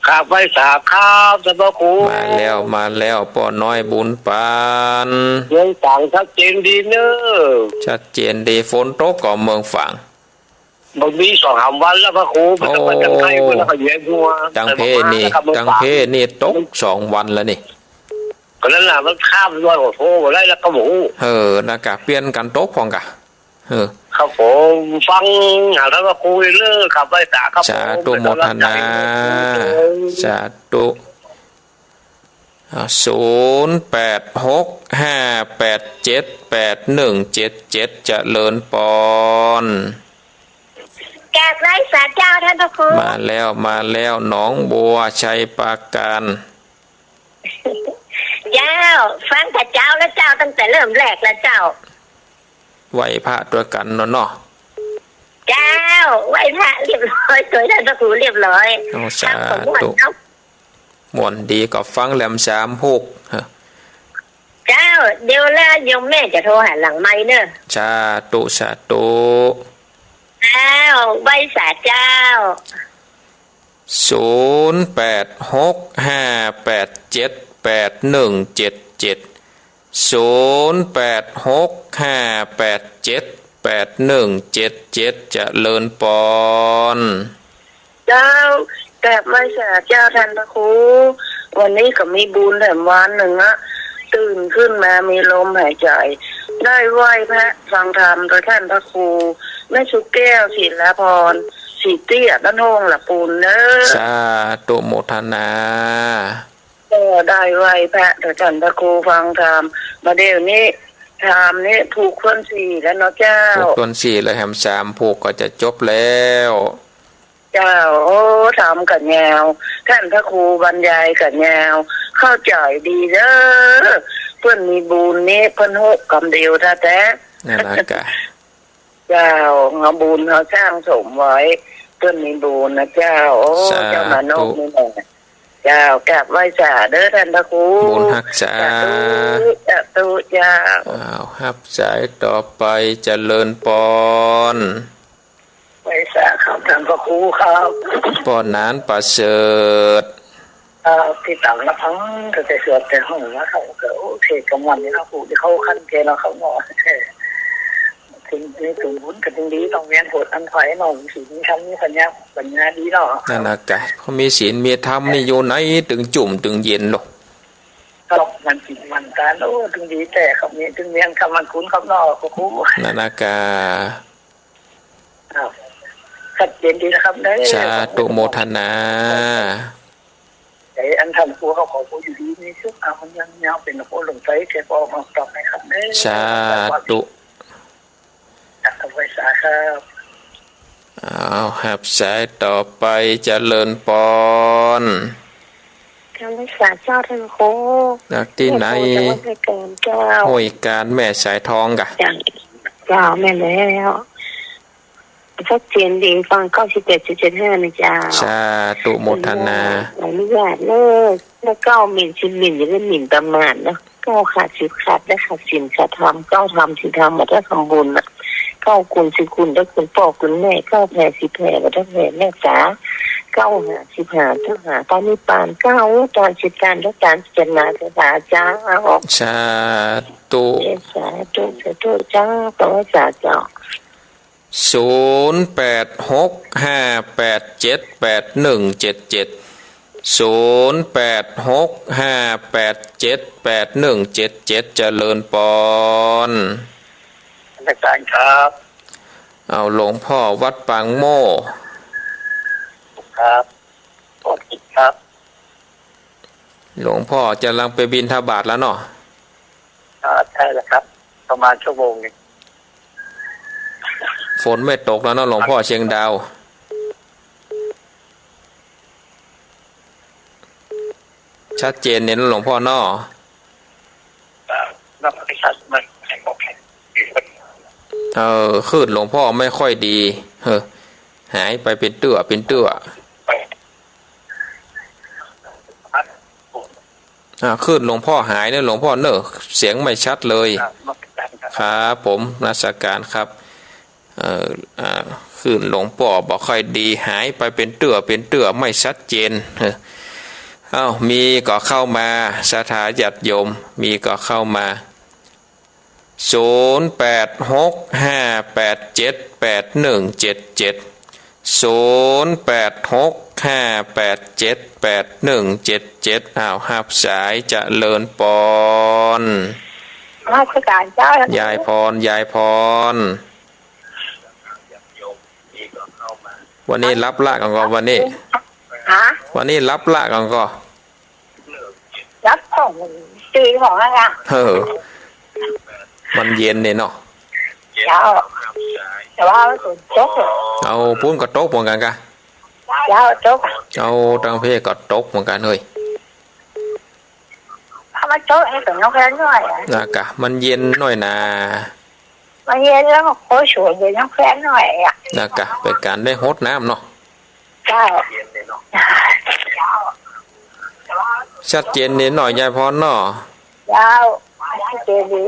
กราบไหว้สาครับ ต้านพระครู มาแล้ว มาแล้ว ป้อน้อยบุญปัน เมืองฝางชัดเจนดีเนอะ ชัดเจนดี ฝนตกก่อเมืองฝาง บ่มีสองสามวันแล้วพระครู มันก็ โอ้ มาจากไกล มันก็แยงหัว ตังเพนี่ แต่บ่มาแล้วครับ ตังเพนี่ตกสองวันแล้วนี่ ก็นั่นน่ะ มันข้ามดอยขอโทษบ่ได้แล้วก็บ่ฮู้ เออ นะกะ เปลี่ยนกั๋นตกพ่องกะ เออ ครับผม ฟังหาต้านพระครูเรื่อยๆ ครับ ไหว้สาครับผม สาธุโมทนา สาธุ อ่า ศูนย์แปดหก ห้าแปดเจ็ด แปดหนึ่งเจ็ดเจ็ด เจริญปอน กราบไหว้สาเจ้าต้านพระครู มาแล้ว มาแล้ว หนองบัว ชัยปราการ เจ้า ฟังแต่เจ๊าแล้วเจ้า ตั้งแต่เริ่มแรกแล้วเจ้า ไหว้พระตวยกั๋นเนาะ เนาะ เจ้า ไหว้พระเรียบร้อย ตวยต้านพระครูเรียบร้อย โอ้ สาธุ ครับ ผมม่วนครับ ม่วนดี ก็ฟังแหลมสามหก ฮะ เจ้า เดี๋ยวแล้วโยมแม่จะโทรหาหลังไมค์เนอะ สาธุ สาธุ เจ้า ไหว้สาเจ้า ศูนย์แปดหกห้าแปดเจ็ดแปดหนึ่งเจ็ดเจ็ด ศูนย์แปดหกห้าแปดเจ็ดแปดหนึ่งเจ็ดเจ็ด เจริญปอน เจ้า กราบไหว้สาเจ้าต้านพระครู วันนี้ก็มีบุญแถมวันนึ่งอะ ตื่นขึ้นมามีลมหายใจ๋ ได้ไหว้พระฟังธรรมตวยต้านพระครู แม่สุแก้ว ศิลาพร ศรีเตี้ย บ้านโฮ่งหละปูนเนอะ สาธุโมทนา ก็ได้ไหว้พระตวยต้านพระครูฟังธรรม บ่าเดี่ยวนี้ธรรมนี่ผูกต้นสี่แล้วเนาะเจ้า ผูกต้นสี่แล้วแหมสามผูกก็จะจบแล้ว เจ้า โอ้ ธรรมก็ยาว ต้านพระครูบรรยายก็ยาว เข้าใจ๋ดีเด้อ เปิ้นมีบุญนี่เปิ้นฮู้กำเดียวแต๊ๆ นั่นน่ะกะ เจ้า เฮาบุญเฮาสร้างสมไว้ เปิ้นมีบุญนะเจ้า โอ้ สาธุ เจ้ามานพนี่แหละ เจ้า กราบไหว้สาเด้อต้านพระครู บุญฮักษา สาธุ สาธุเจ้า อ้าว ฮับสายต่อไป เจริญปอน ไหว้สาครับต้านพระครูครับ ป้อหนานประเสริฐ เอ่อ ติดต๋ามรับฟังตั้งแต่สวดแต่ห้องนะครับ ก็โอเค กลางวันนี่นะครู ตี้เขาคันแก่แล้วครับเนาะ เถิง นี่เถิงบุญก็เถิงดี ต้องเวียนโหดอันไขว่เนาะ ศีลมีธรรมมีปัญญา ปัญญาดีเนาะ นั่นน่ะกะ เพราะมีศีลมีธรรมนี่อยู่ไหนเถิงจุ่มเถิงเย็นเนาะ ครับ มันกิ๋นมันตาน โอ้ เถิงดีแต๊ครับ มีเถิงเวียนคำมันคุณครับเนาะ พระครู นั่นน่ะกะ ครับ ชัดเจนดีนะครับเด้อ สาธุโมทนา ไอ้อันต้านครูเขาขออยู่ดีมีสุข อ่ะ มันยัง ยังเป๋นโอ้หลวงใจแกบอกมาตอบให้ครับเด้อ สาธุ ครับ ไหว้สาครับ อ้าว ฮับสายต่อไป เจริญปอน กราบไหว้สาเจ้าต้านครู จากตี้ไหน แม่โทรจากวัดห้วยกาญเจ้า ห้วยกาญแม่สายทองกะ เจ้า เจ้า แม่นแล้ว ชัดเจนดี ฟังเก้าสิบเจ็ดจุดเจ็ดห้านะเจ้า สาธุโมทนา อนุญาตเนอะ แล้วเก้าหมิ่น สิบหมิ่น อย่าได้หมิ่นประมาทเนาะ เก้าขาด สิบขาด ได้ขาดศีลขาดธรรม เก้าทำ สิบทำ บ่ได้ทำบุญน่ะ เก้ากุณ สิบกุณ ได้กุณป้อกุณแม่ เก้าแผ่ สิบแผ่ บ่ได้แผ่เมตต๋า เก้าหา สิบหา เจ้าหา ปรินิพพาน เก้าตาน สิบตาน ได้ตานพิจารณา สาเจ้า สาธุ สาธุ สาธุเจ้า ขอไหว้สาเจ้า ศูนย์แปดหกห้าแปดเจ็ดแปดหนึ่งเจ็ดเจ็ด ศูนย์แปดหกห้าแปดเจ็ดแปดหนึ่งเจ็ดเจ็ด เจริญปอน นมัสการครับ เอาหลวงพ่อวัดปางโม่ ครับ สวัสดีครับ หลวงพ่อจะลังไปบิณฑบาตแล้วเนาะ อ่า ใช่แล้วครับ ประมาณชั่วโมงหนึ่ง ฝนไม่ตกแล้วเนาะหลวงพ่อเชียงดาว ชัดเจนเนี่ยนะหลวงพ่อเนาะ ครับ ไม่ชัด ไม่ ไม่ค่อยดี เออ คลื่นหลวงพ่อไม่ค่อยดี เออ หายไปเป๋นเตื้อ เป๋นเตื้อ อ่า คลื่นหลวงพ่อหายเนี่ยหลวงพ่อเนอะ เสียงไม่ชัดเลย ครับ ครับผม นมัสการครับ เอ่อ อ่า คลื่นหลวงป้อบ่ค่อยดี หายไปเป๋นเตื้อ เป๋นเตื้อ ไม่ชัดเจน เออ เอ้า มีก็เข้ามา ศรัทธาญาติโยม มีก็เข้ามา ศูนย์แปดหกห้าแปดเจ็ดแปดหนึ่งเจ็ดเจ็ด ศูนย์แปดหกห้าแปดเจ็ดแปดหนึ่งเจ็ดเจ็ด อ้าว ฮับสาย เจริญปอน นมัสการเจ้า ยายพร ยายพร วันนี้หลับละก่อนก่อ วันนี้ ฮะ วันนี้หลับละก่อนก่อ หลับของตี้ของนั่นน่ะ เออ มันเย็นเนี่ยเนาะ เจ้า แต่ว่าฝนตกเหรอ เอาปู๊นก็ตกเหมือนกั๋นกะ เจ้า ตก เอาตังเพก็ตกเหมือนกั๋นเฮ้ย ถ้ามันตกให้ฝนตกแค่น้อยอะ นะกะ มันเย็นน้อยนา มาเย็นแล้วมาโคสวนอยู่น้ำแข็งหน่อยอะ นะกะ เป๋นก๋านได้ฮดน้ำเนาะ เจ้า ชัดเจนดีเนาะ ยายพรเนาะ เจ้า ชัดเจนดี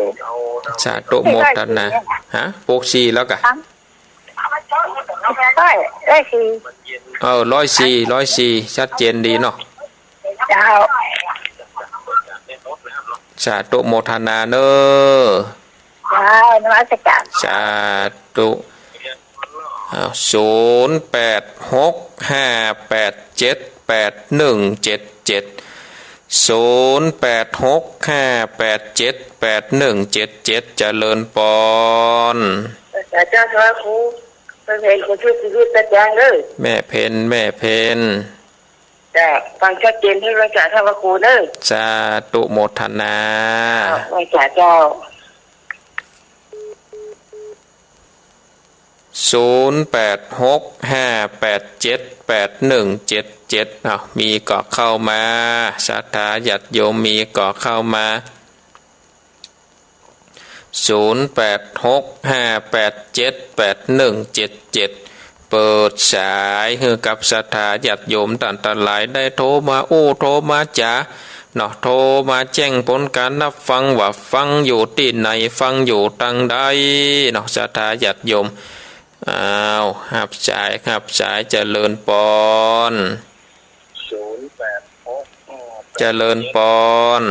สาธุโมทนา ฮะ ปลูกสี่แล้วกะ ครับ ใช่ ได้สี่ เออ ร้อยสี่ ร้อยสี่ ชัดเจนดีเนาะ เจ้า สาธุโมทนาเน้อ เจ้า นมัสการ สาธุ อ้าว ศูนย์แปดหกห้าแปดเจ็ดแปดหนึ่งเจ็ดเจ็ด ศูนย์แปดหกห้าแปดเจ็ดแปดหนึ่งเจ็ดเจ็ด เจริญปอน เจ้า เจ้าครู แม่เพ็ญ คนช่วยชีวิตอาจารย์เอ้ย แม่เพ็ญ แม่เพ็ญ จ้ะ ฟังชัดเจนที่ภาษาธรรมครูเนอะ สาธุโมทนา ไหว้สาเจ้า ศูนย์แปดหกห้าแปดเจ็ดแปดหนึ่งเจ็ดเจ็ด อ้าว มีก็เข้ามา ศรัทธาญาติโยมมีก็เข้ามา ศูนย์แปดหกห้าแปดเจ็ดแปดหนึ่งเจ็ดเจ็ด เปิดสายหื้อกับศรัทธาญาติโยมต้านตังหลายได้โทรมาอู้โทรมาจ๋าเนาะ โทรมาแจ้งผลก๋านฮับฟังว่าฟังอยู่ตี้ไหน ฟังอยู่ตางใดเนาะ ศรัทธาญาติโยม อ้าว ฮับสาย ฮับสาย เจริญปอน ศูนย์แปดหกห้าแปดเจ็ด เจริญปอน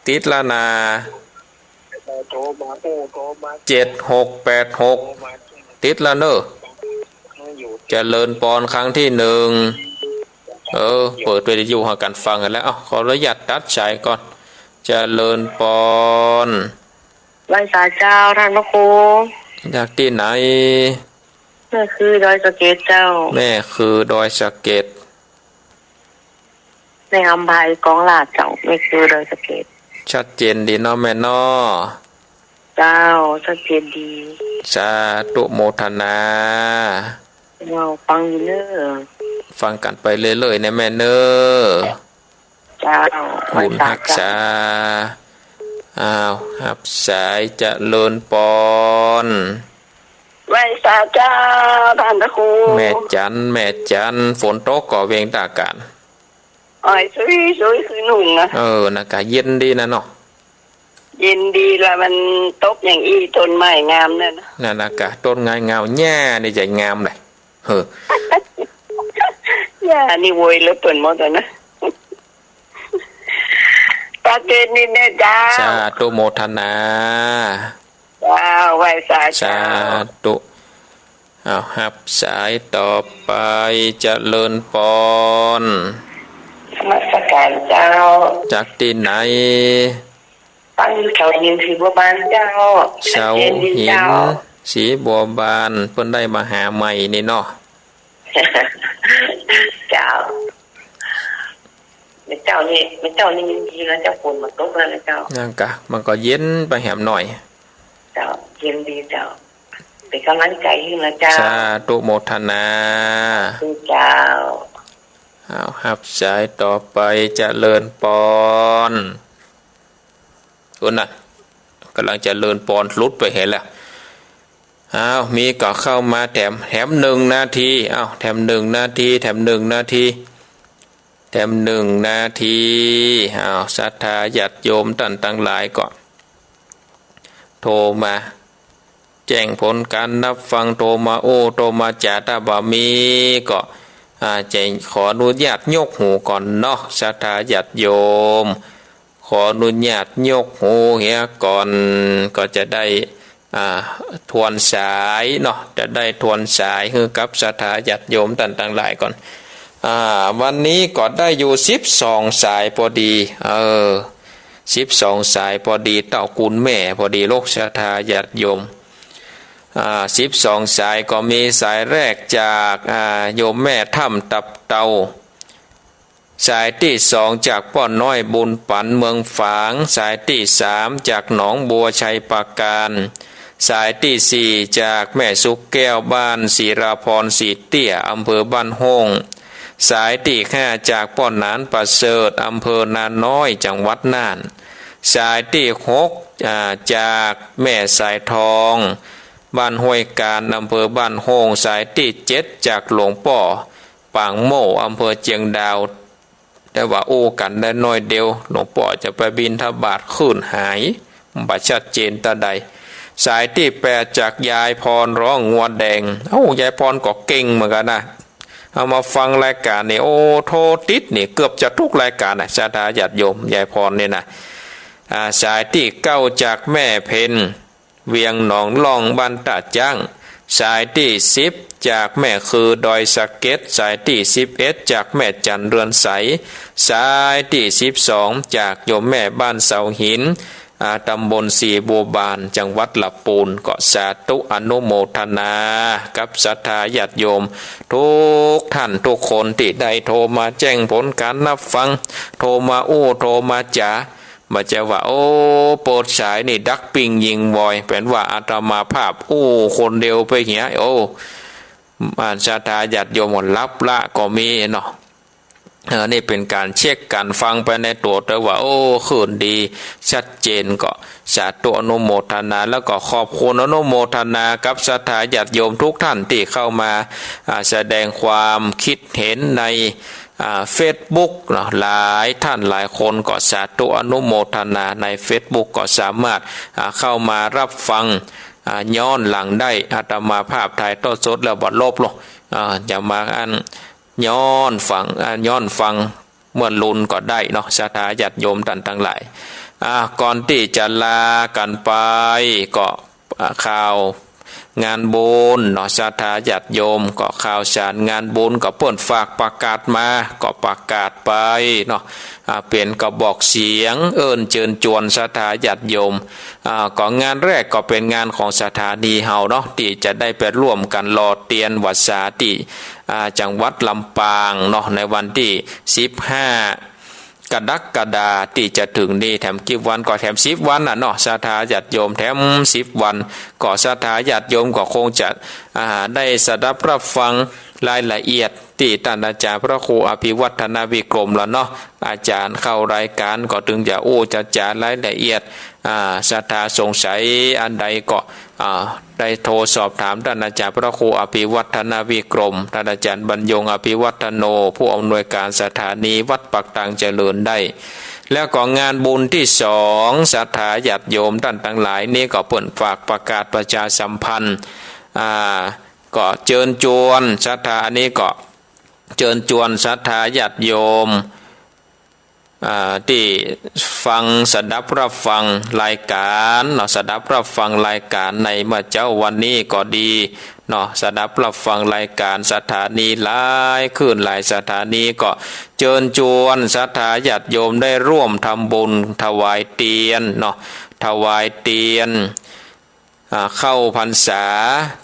ติดละนา เจ็ดหกแปดหก ติดละเนอะ เจริญปอนครั้งตี้หนึ่ง เออ เปิดวิทยุหากั๋นฟังกั๋นแล้ว เอ้า ขออนุญาตตัดสายก่อน เจริญปอน ไหว้สาเจ้าต้านพระครู จากตี้ไหน แม่คือดอยสะเก็ดเจ้า แม่คือดอยสะเก็ด แม่อำไพกองลาดเจ้า แม่คือดอยสะเก็ด ชัดเจนดีเนาะแม่เนาะ เจ้า ชัดเจนดี สาธุโมทนา เจ้า ฟังอยู่เน้อ ฟังกั๋นไปเรื่อยๆ เน้อแม่เน้อ เจ้า บุญฮักษา ไหว้สาเจ้า อ้าว ฮับสาย เจริญปอน ไหว้สาเจ้าต้านพระครู แม่จัน แม่จัน ฝนตกก่อเวียงต้าก๋าน อ้อย ซุยๆ คือหนุ่มนะ เออ นะกะ เย็นดีนะเนาะ เย็นดีละ มันตกอย่างอี้ต้นไม้งามนั่นนะ นั่นนะกะ ต้นไม้งาม หญ้านี่จะงามเลย เฮ้อ หญ้านี่โวยเหลือเปิ้นหมดแล้วนะ ประเทศนี้แน่เจ้า สาธุโมทนา เจ้า ไหว้สาเจ้า สาธุ อ้าว ฮับสายต่อไป เจริญปอน นมัสการเจ้า จากตี้ไหน ฟังอยู่เสาหินสีบัวบานเจ้า เสาหิน ชัดเจนดีเจ้า สีบัวบาน เปิ้นได้มาหาใหม่นี่เนาะ เจ้า มื้อเจ๊านี่ มื้อเจ๊านี่มันดีแล้วเจ้า ฝนบ่ตกแล้วนะเจ้า นั่นกะ มันก็เย็นไปแหมหน่อย เจ้า เย็นดีเจ้า เป๋นก๋ำลังใจ๋หื้อนะเจ้า สาธุโมทนา เจ้า อ้าว ฮับสายต่อไป เจริญปอน โอ้ นั่น ก๋ำลังเจริญปอน หลุดไปเหียแล้ว อ้าว มีก็เข้ามาแถม แถมหนึ่งนาที อ้าว แถมหนึ่งนาที แถมหนึ่งนาที แถมหนึ่งนาที อ้าว ศรัทธาญาติโยมต้านตังหลายก็ โทรมา แจ้งผลก๋านฮับฟัง โทรมาอู้ โทรมาจ๋า ถ้าบ่มีก็ อ่า จะขออนุญาตยกหูก่อนเนาะ ศรัทธาญาติโยม ขออนุญาตยกหูเหียก่อน ก็จะได้ อ่า ทวนสายเนาะ จะได้ทวนสายหื้อกับศรัทธาญาติโยมต้านตังหลายก่อน อ่า วันนี้ก็ได้อยู่สิบสองสายพอดี เออ สิบสองสายพอดี เต้ากูลแม่พอดี ลูกศรัทธาญาติโยม อ่า สิบสองสายก็มีสายแรกจาก อ่า โยมแม่ถ้ำตับเตา สายตี้สองจากป้อน้อยบุญปั๋นเมืองฝาง สายตี้สามจากหนองบัวชัยปราการ สายตี้สี่จากแม่สุขแก้วบ้านศิลาพรสีเตี้ย อำเภอบ้านโฮ่ง สายตี้ห้าจากป้อหนานประเสริฐ อำเภอนาน้อย จังหวัดน่าน สายตี้หก อ่า จากแม่สายทอง บ้านห้วยกาญ อำเภอบ้านโฮ่ง สายตี้เจ็ด จากหลวงป้อปางโม่วง อำเภอเจียงดาว แต่ว่าอู้กั๋นได้น้อยเดียว หลวงป้อจะไปบิณฑบาตขึ้นหาย บ่ชัดเจนเต้าใด สายตี้แปด จากยายพรร้องงัวแดง เอ้า ยายพรก็เก่งเหมือนกั๋นนะ เอามาฟังรายก๋านนี่ โอ้ โทรติดนี่เกือบจะกู้รายก๋านนะ ศรัทธาญาติโยม ยายพรนี่นะ อ่า สายตี้เก้า จากแม่เพ็ญ เวียงหนองล่องบ้านต้าจ๊าง สายตี้สิบ จากแม่คือดอยสะเก็ด สายตี้สิบเอ็ด จากแม่จันเรือนใส สายตี้สิบสอง จากโยมแม่บ้านเสาหิน อ่า ตำบลศรีบัวบาน จังหวัดละปูน ก็สาธุอนุโมทนากับศรัทธาญาติโยมกู้ต้านกู้คนตี้ได้โทรมาแจ้งผลก๋านฮับฟัง โทรมาอู้ โทรมาจ๋า บ่ใจ้ว่า โอ้ เปิดสายนี่ดักปิ้งยิงวอย เป๋นว่าอาตมาภาพอู้คนเดียวไปเหีย โอ้ อ่า ศรัทธาญาติโยมก็หลับละก็มีเนาะ เออ นี่เป๋นก๋านเช็คก๋านฟังไปในตั๋ว แต่ว่า โอ้ คลื่นดี ชัดเจน ก็สาธุอนุโมทนา แล้วก็ขอบคุณอนุโมทนากับศรัทธาญาติโยมกู้ต้านตี้เข้ามา อ่า แสดงความคิดเห็นใน อ่า เฟซบุ๊กเนาะ หลายต้านหลายคน ก็สาธุอนุโมทนา ในเฟซบุ๊กก็สามารถ อ่า เข้ามาฮับฟัง อ่า ย้อนหลังได้ อาตมาภาพถ่ายทอดสดแล้วบ่ลบลง อ่า จะมาอัน ย้อนฟัง อ่า ย้อนฟังเมื่อลุนก็ได้เนาะ ศรัทธาญาติโยมต้านตังหลาย อ่า ก่อนตี้จะลากั๋นไป ก็ อ่า ข่าวงานบุญเนาะ ศรัทธาญาติโยม ก็ข่าวสารงานบุญก็เปิ้นฝากประกาศมา ก็ประกาศไปเนาะ อ่า เป๋นกระบอกเสียงเอิ้นเจิญจวนศรัทธาญาติโยม อ่า ก็งานแรกก็เป๋นงานของสถานีเฮาเนาะ ตี้จะได้ไปร่วมกั๋นหล่อเตียนวัสสาตี้ อ่า จังหวัดลำปางเนาะ ในวันตี้สิบห้า กรกฎาตี้จะเถิงนี้ แถมกี่วันก็แถมสิบวันน่ะเนาะ ศรัทธาญาติโยม แถมสิบวัน ก็ศรัทธาญาติโยมก็คงจะ อ่า ได้สดับฮับฟังรายละเอียดตี้ต้านอาจ๋ารย์พระครูอภิวัฒนวิกรมแล้วเนาะ อาจ๋ารย์เข้ารายก๋านก็เถิงจะอู้จะจ๋ารายละเอียด อ่า ศรัทธาสงสัยอันใดก็ อ่า ได้โทรสอบถามต้านอาจ๋ารย์พระครูอภิวัฒนวิกรม ต้านอาจ๋ารย์บรรยงอภิวัฒโน ผู้อำนวยก๋านสถานีวัดปากตังเจริญได้ แล้วก็งานบุญตี้สอง ศรัทธาญาติโยมต้านตังหลาย นี่ก็เปิ้นฝากประกาศประชาสัมพันธ์ อ่า ก็เจิญจวนศรัทธา อันนี้ก็เจิญจวนศรัทธาญาติโยม อ่า ตี้ฟังสดับฮับฟังรายก๋านเนาะ สดับฮับฟังรายก๋านในเมื่อเจ๊าวันนี้ก็ดีเนาะ สดับฮับฟังรายก๋านสถานีหลายคลื่นหลายสถานี ก็เจิญจวนศรัทธาญาติโยมได้ร่วมทำบุญถวายเตียนเนาะ ถวายเตียน อ่า เข้าพรรษา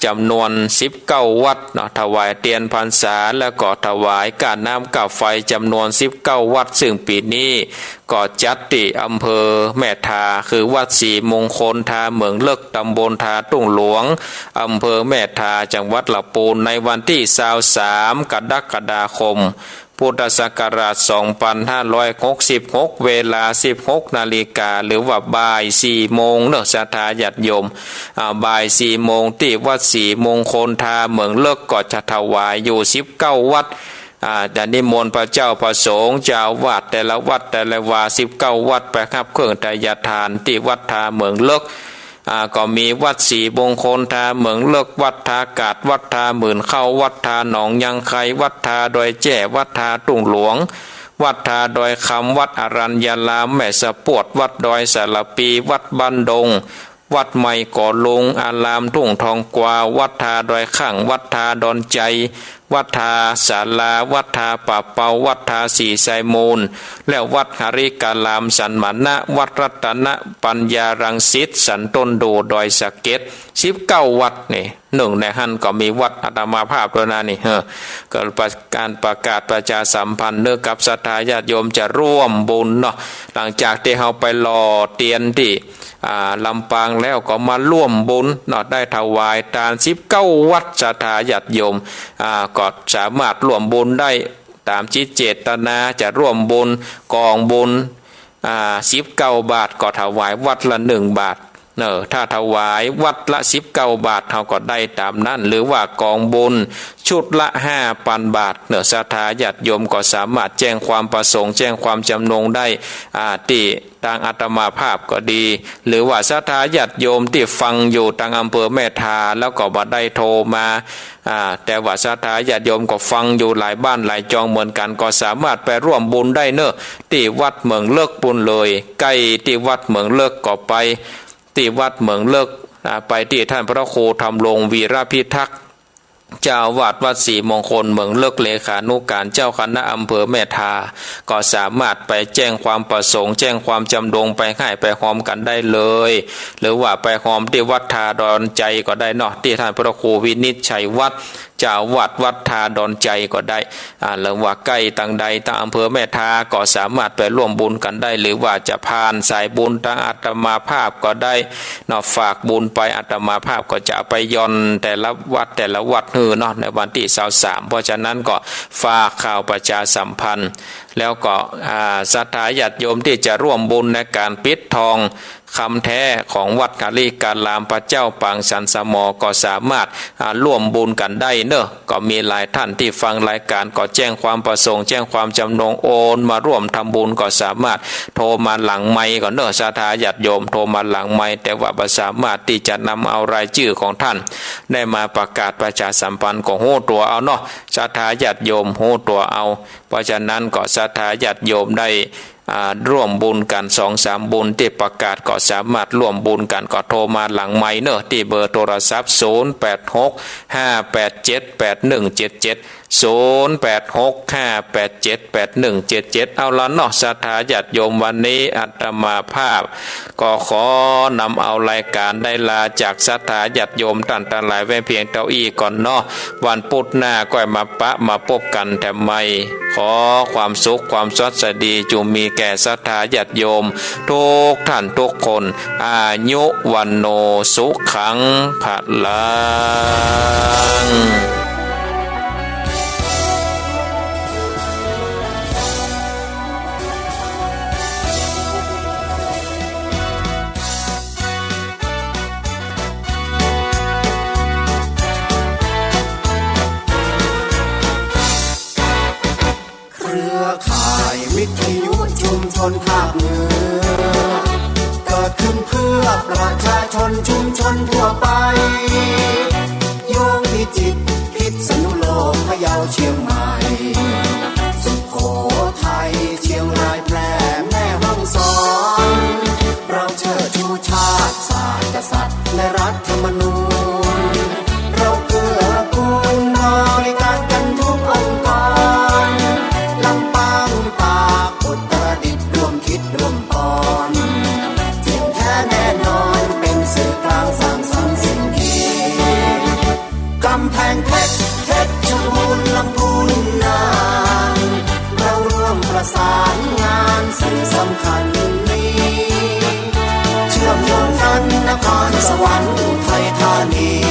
จ๋ำนวนสิบเก้าวัดเนาะ ถวายเตียนพรรษา แล้วก็ถวายก้าน้ำก้าไฟจ๋ำนวนสิบเก้าวัด ซึ่งปี๋นี้ก็จัดตี้อำเภอแม่ทา คือวัดศรีมงคลทาเหมิงเลิก ตำบลทาตุ้งหลวง อำเภอแม่ทา จังหวัดละปูน ในวันตี้ซาวสาม กรกฎาคม พุทธศักราชสองพันห้าร้อยหกสิบหก เวลาสิบหกนาฬิกา หรือว่าบ่ายสี่โมงเนาะ ศรัทธาญาติโยม อ่า บ่ายสี่โมง ตี้วัดศรีมงคลทาเหมิงเลิก ก็จะถวายอยู่สิบเก้าวัด อ่า จะนิมนต์พระเจ้าพระสงฆ์ เจ้าอาวาสแต่ละวัดแต่ละวา สิบเก้าวัด ไปฮับเครื่องไทยทานตี้วัดทาเหมิงเลิก อ่า ก็มีวัดศรีมงคลทาเหมิงเลิก วัดทากาด วัดทาหมื่นเข้า วัดทาหนองยังไค วัดทาดอยแจ้ วัดทาตุ้งหลวง วัดทาดอยคำ วัดอรัญญาราม แม่สะปวด วัดดอยสารปี วัดบ้านดง วัดใหม่ก่อลุง อารามทุ่งทองกวาว วัดทาดอยข้าง วัดทาดอนใจ วัดทาศาลา วัดทาป่าเปา วัดทาศรีไซมูล และวัดหริการามสันมณะ วัดรัตนปัญญารังสิต สันต้นดู ดอยสะเก็ด สิบเก้าวัดนี่ นึ่งในหั้นก็มีวัดอาตมาภาพด้วยนะนี่ เออ ก็ประกาศ ประกาศประชาสัมพันธ์เนาะ กับศรัทธาญาติโยมจะร่วมบุญเนาะ หลังจากตี้เฮาไปหล่อเตียนตี้ อ่า ลำปางแล้วก็มาร่วมบุญเนาะ ได้ถวายตานสิบเก้าวัด ศรัทธาญาติโยม อ่า ก็สามารถร่วมบุญได้ต๋ามจิตเจตนา จะร่วมบุญกองบุญ อ่า สิบเก้าบาท ก็ถวายวัดละหนึ่งบาท เนาะ ถ้าถวายวัดละสิบเก้าบาท เฮาก็ได้ต๋ามนั้น หรือว่ากองบุญชุดละห้าปันบาท เนาะ ศรัทธาญาติโยมก็สามารถแจ้งความประสงค์ แจ้งความจำนงได้ อ่า ตี้ตางอาตมาภาพก็ดี หรือว่าศรัทธาญาติโยมตี้ฟังอยู่ตางอำเภอแม่ทา แล้วก็บ่ได้โทรมา อ่า แต่ว่าศรัทธาญาติโยมก็ฟังอยู่หลายบ้านหลายจองเหมือนกั๋น ก็สามารถไปร่วมบุญได้เนาะ ตี้วัดเหมิงเลิ็กปู๊นเลย ใก้ตี้วัดเหมิงเลิ็กก็ไปตี้วัดเหมิงเลิ็ก อ่า ไปตี้ต้านพระครูธำรงวีรพิทักษ์ เจ้าอาวาสวัดศรีมงคลเหมิงเลิ็ก เลขานุการเจ้าคณะอำเภอแม่ทา ก็สามารถไปแจ้งความประสงค์ แจ้งความจำนง ไปฮ้ายไปฮอมกั๋นได้เลย หรือว่าไปฮอมตี้วัดทาดอนไจก็ได้เนาะ ตี้ต้านพระครูวินิจฉัยวัฒน์ เจ้าอาวาสวัดทาดอนไจก็ได้ อ่า หรือว่าใก้ตางใดตางอำเภอแม่ทา ก็สามารถไปร่วมบุญกั๋นได้ หรือว่าจะผ่านสายบุญตางอาตมาภาพก็ได้เนาะ ฝากบุญไป อาตมาภาพก็จะเอาไปหย่อนแต่ละวัดแต่ละวัดหื้อเนาะ ในวันตี้ซาวสาม เพราะฉะนั้นก็ฝากข่าวประชาสัมพันธ์ แล้วก็ อ่า ศรัทธาญาติโยมตี้จะร่วมบุญในก๋านปิดทอง คำแท้ของวัดหริการามพระเจ้าปางสันสมอ ก็สามารถ อ่า ร่วมบุญกั๋นได้เนาะ ก็มีหลายต้านตี้ฟังรายก๋านก็แจ้งความประสงค์ แจ้งความจำนง โอนมาร่วมทำบุญ ก็สามารถโทรมาหลังไมค์ก่อนเนาะ ศรัทธาญาติโยมโทรมาหลังไมค์ แต่ว่าบ่สามารถตี้จะนำเอารายจื้อของต้านได้มาประกาศประชาสัมพันธ์ ก็ฮู้ตั๋วเอาเนาะ ศรัทธาญาติโยมฮู้ตั๋วเอา เพราะฉะนั้นก็ศรัทธาญาติโยมได้ อ่า ร่วมบุญกั๋นสองสามบุญตี้ประกาศ ก็สามารถร่วมบุญกั๋น ก็โทรมาหลังไมค์เนาะ ตี้เบอร์โทรศัพท์ ศูนย์แปดหก ห้าแปดเจ็ด แปดหนึ่งเจ็ดเจ็ด ศูนย์แปดหก ห้าแปดเจ็ด แปดหนึ่งเจ็ดเจ็ด เอาละเนาะ ศรัทธาญาติโยม วันนี้อาตมาภาพ ก็ขอนำเอารายก๋านได้ลาจากศรัทธาญาติโยมต้านตังหลายไว้เพียงเต้าอี้ก่อนเนาะ วันปุ๊ดหน้าก็มาปะมาปบกั๋นแถมใหม่ ขอความสุขความสวัสดีจุ่งมีแก่ศรัทธาญาติโยมทุกต้านทุกคน อายุ วัณโณ สุขัง พลัง เครือข่ายวิทยุชุมชนภาคเหนือ เกิดขึ้นเพื่อประชาชนชุมชนทั่วไป โยงพิจิตร พิษณุโลก พะเยา เชียงใหม่ สุโขทัย เชียงราย แพร่ แม่ฮ่องสอน เราเชิดชูชาติ ศาสตร์ กษัตริย์ และรัฐธรรมนูญ เราเกื้อกูลบริการกันทุกองค์กร ลำปาง ตาก อุตรดิตถ์ ร่วมคิดร่วมปอน เที่ยงแท้แน่นอน เป็นสื่อกลางสร้างสรรค์สิ่งดี กำแพงเพชร เพชรบูรณ์ ลำพูน น่าน เราร่วมประสานงาน สื่อสำคัญนี้ เชื่อมโยงกัน นครสวรรค์ อุทัยธานี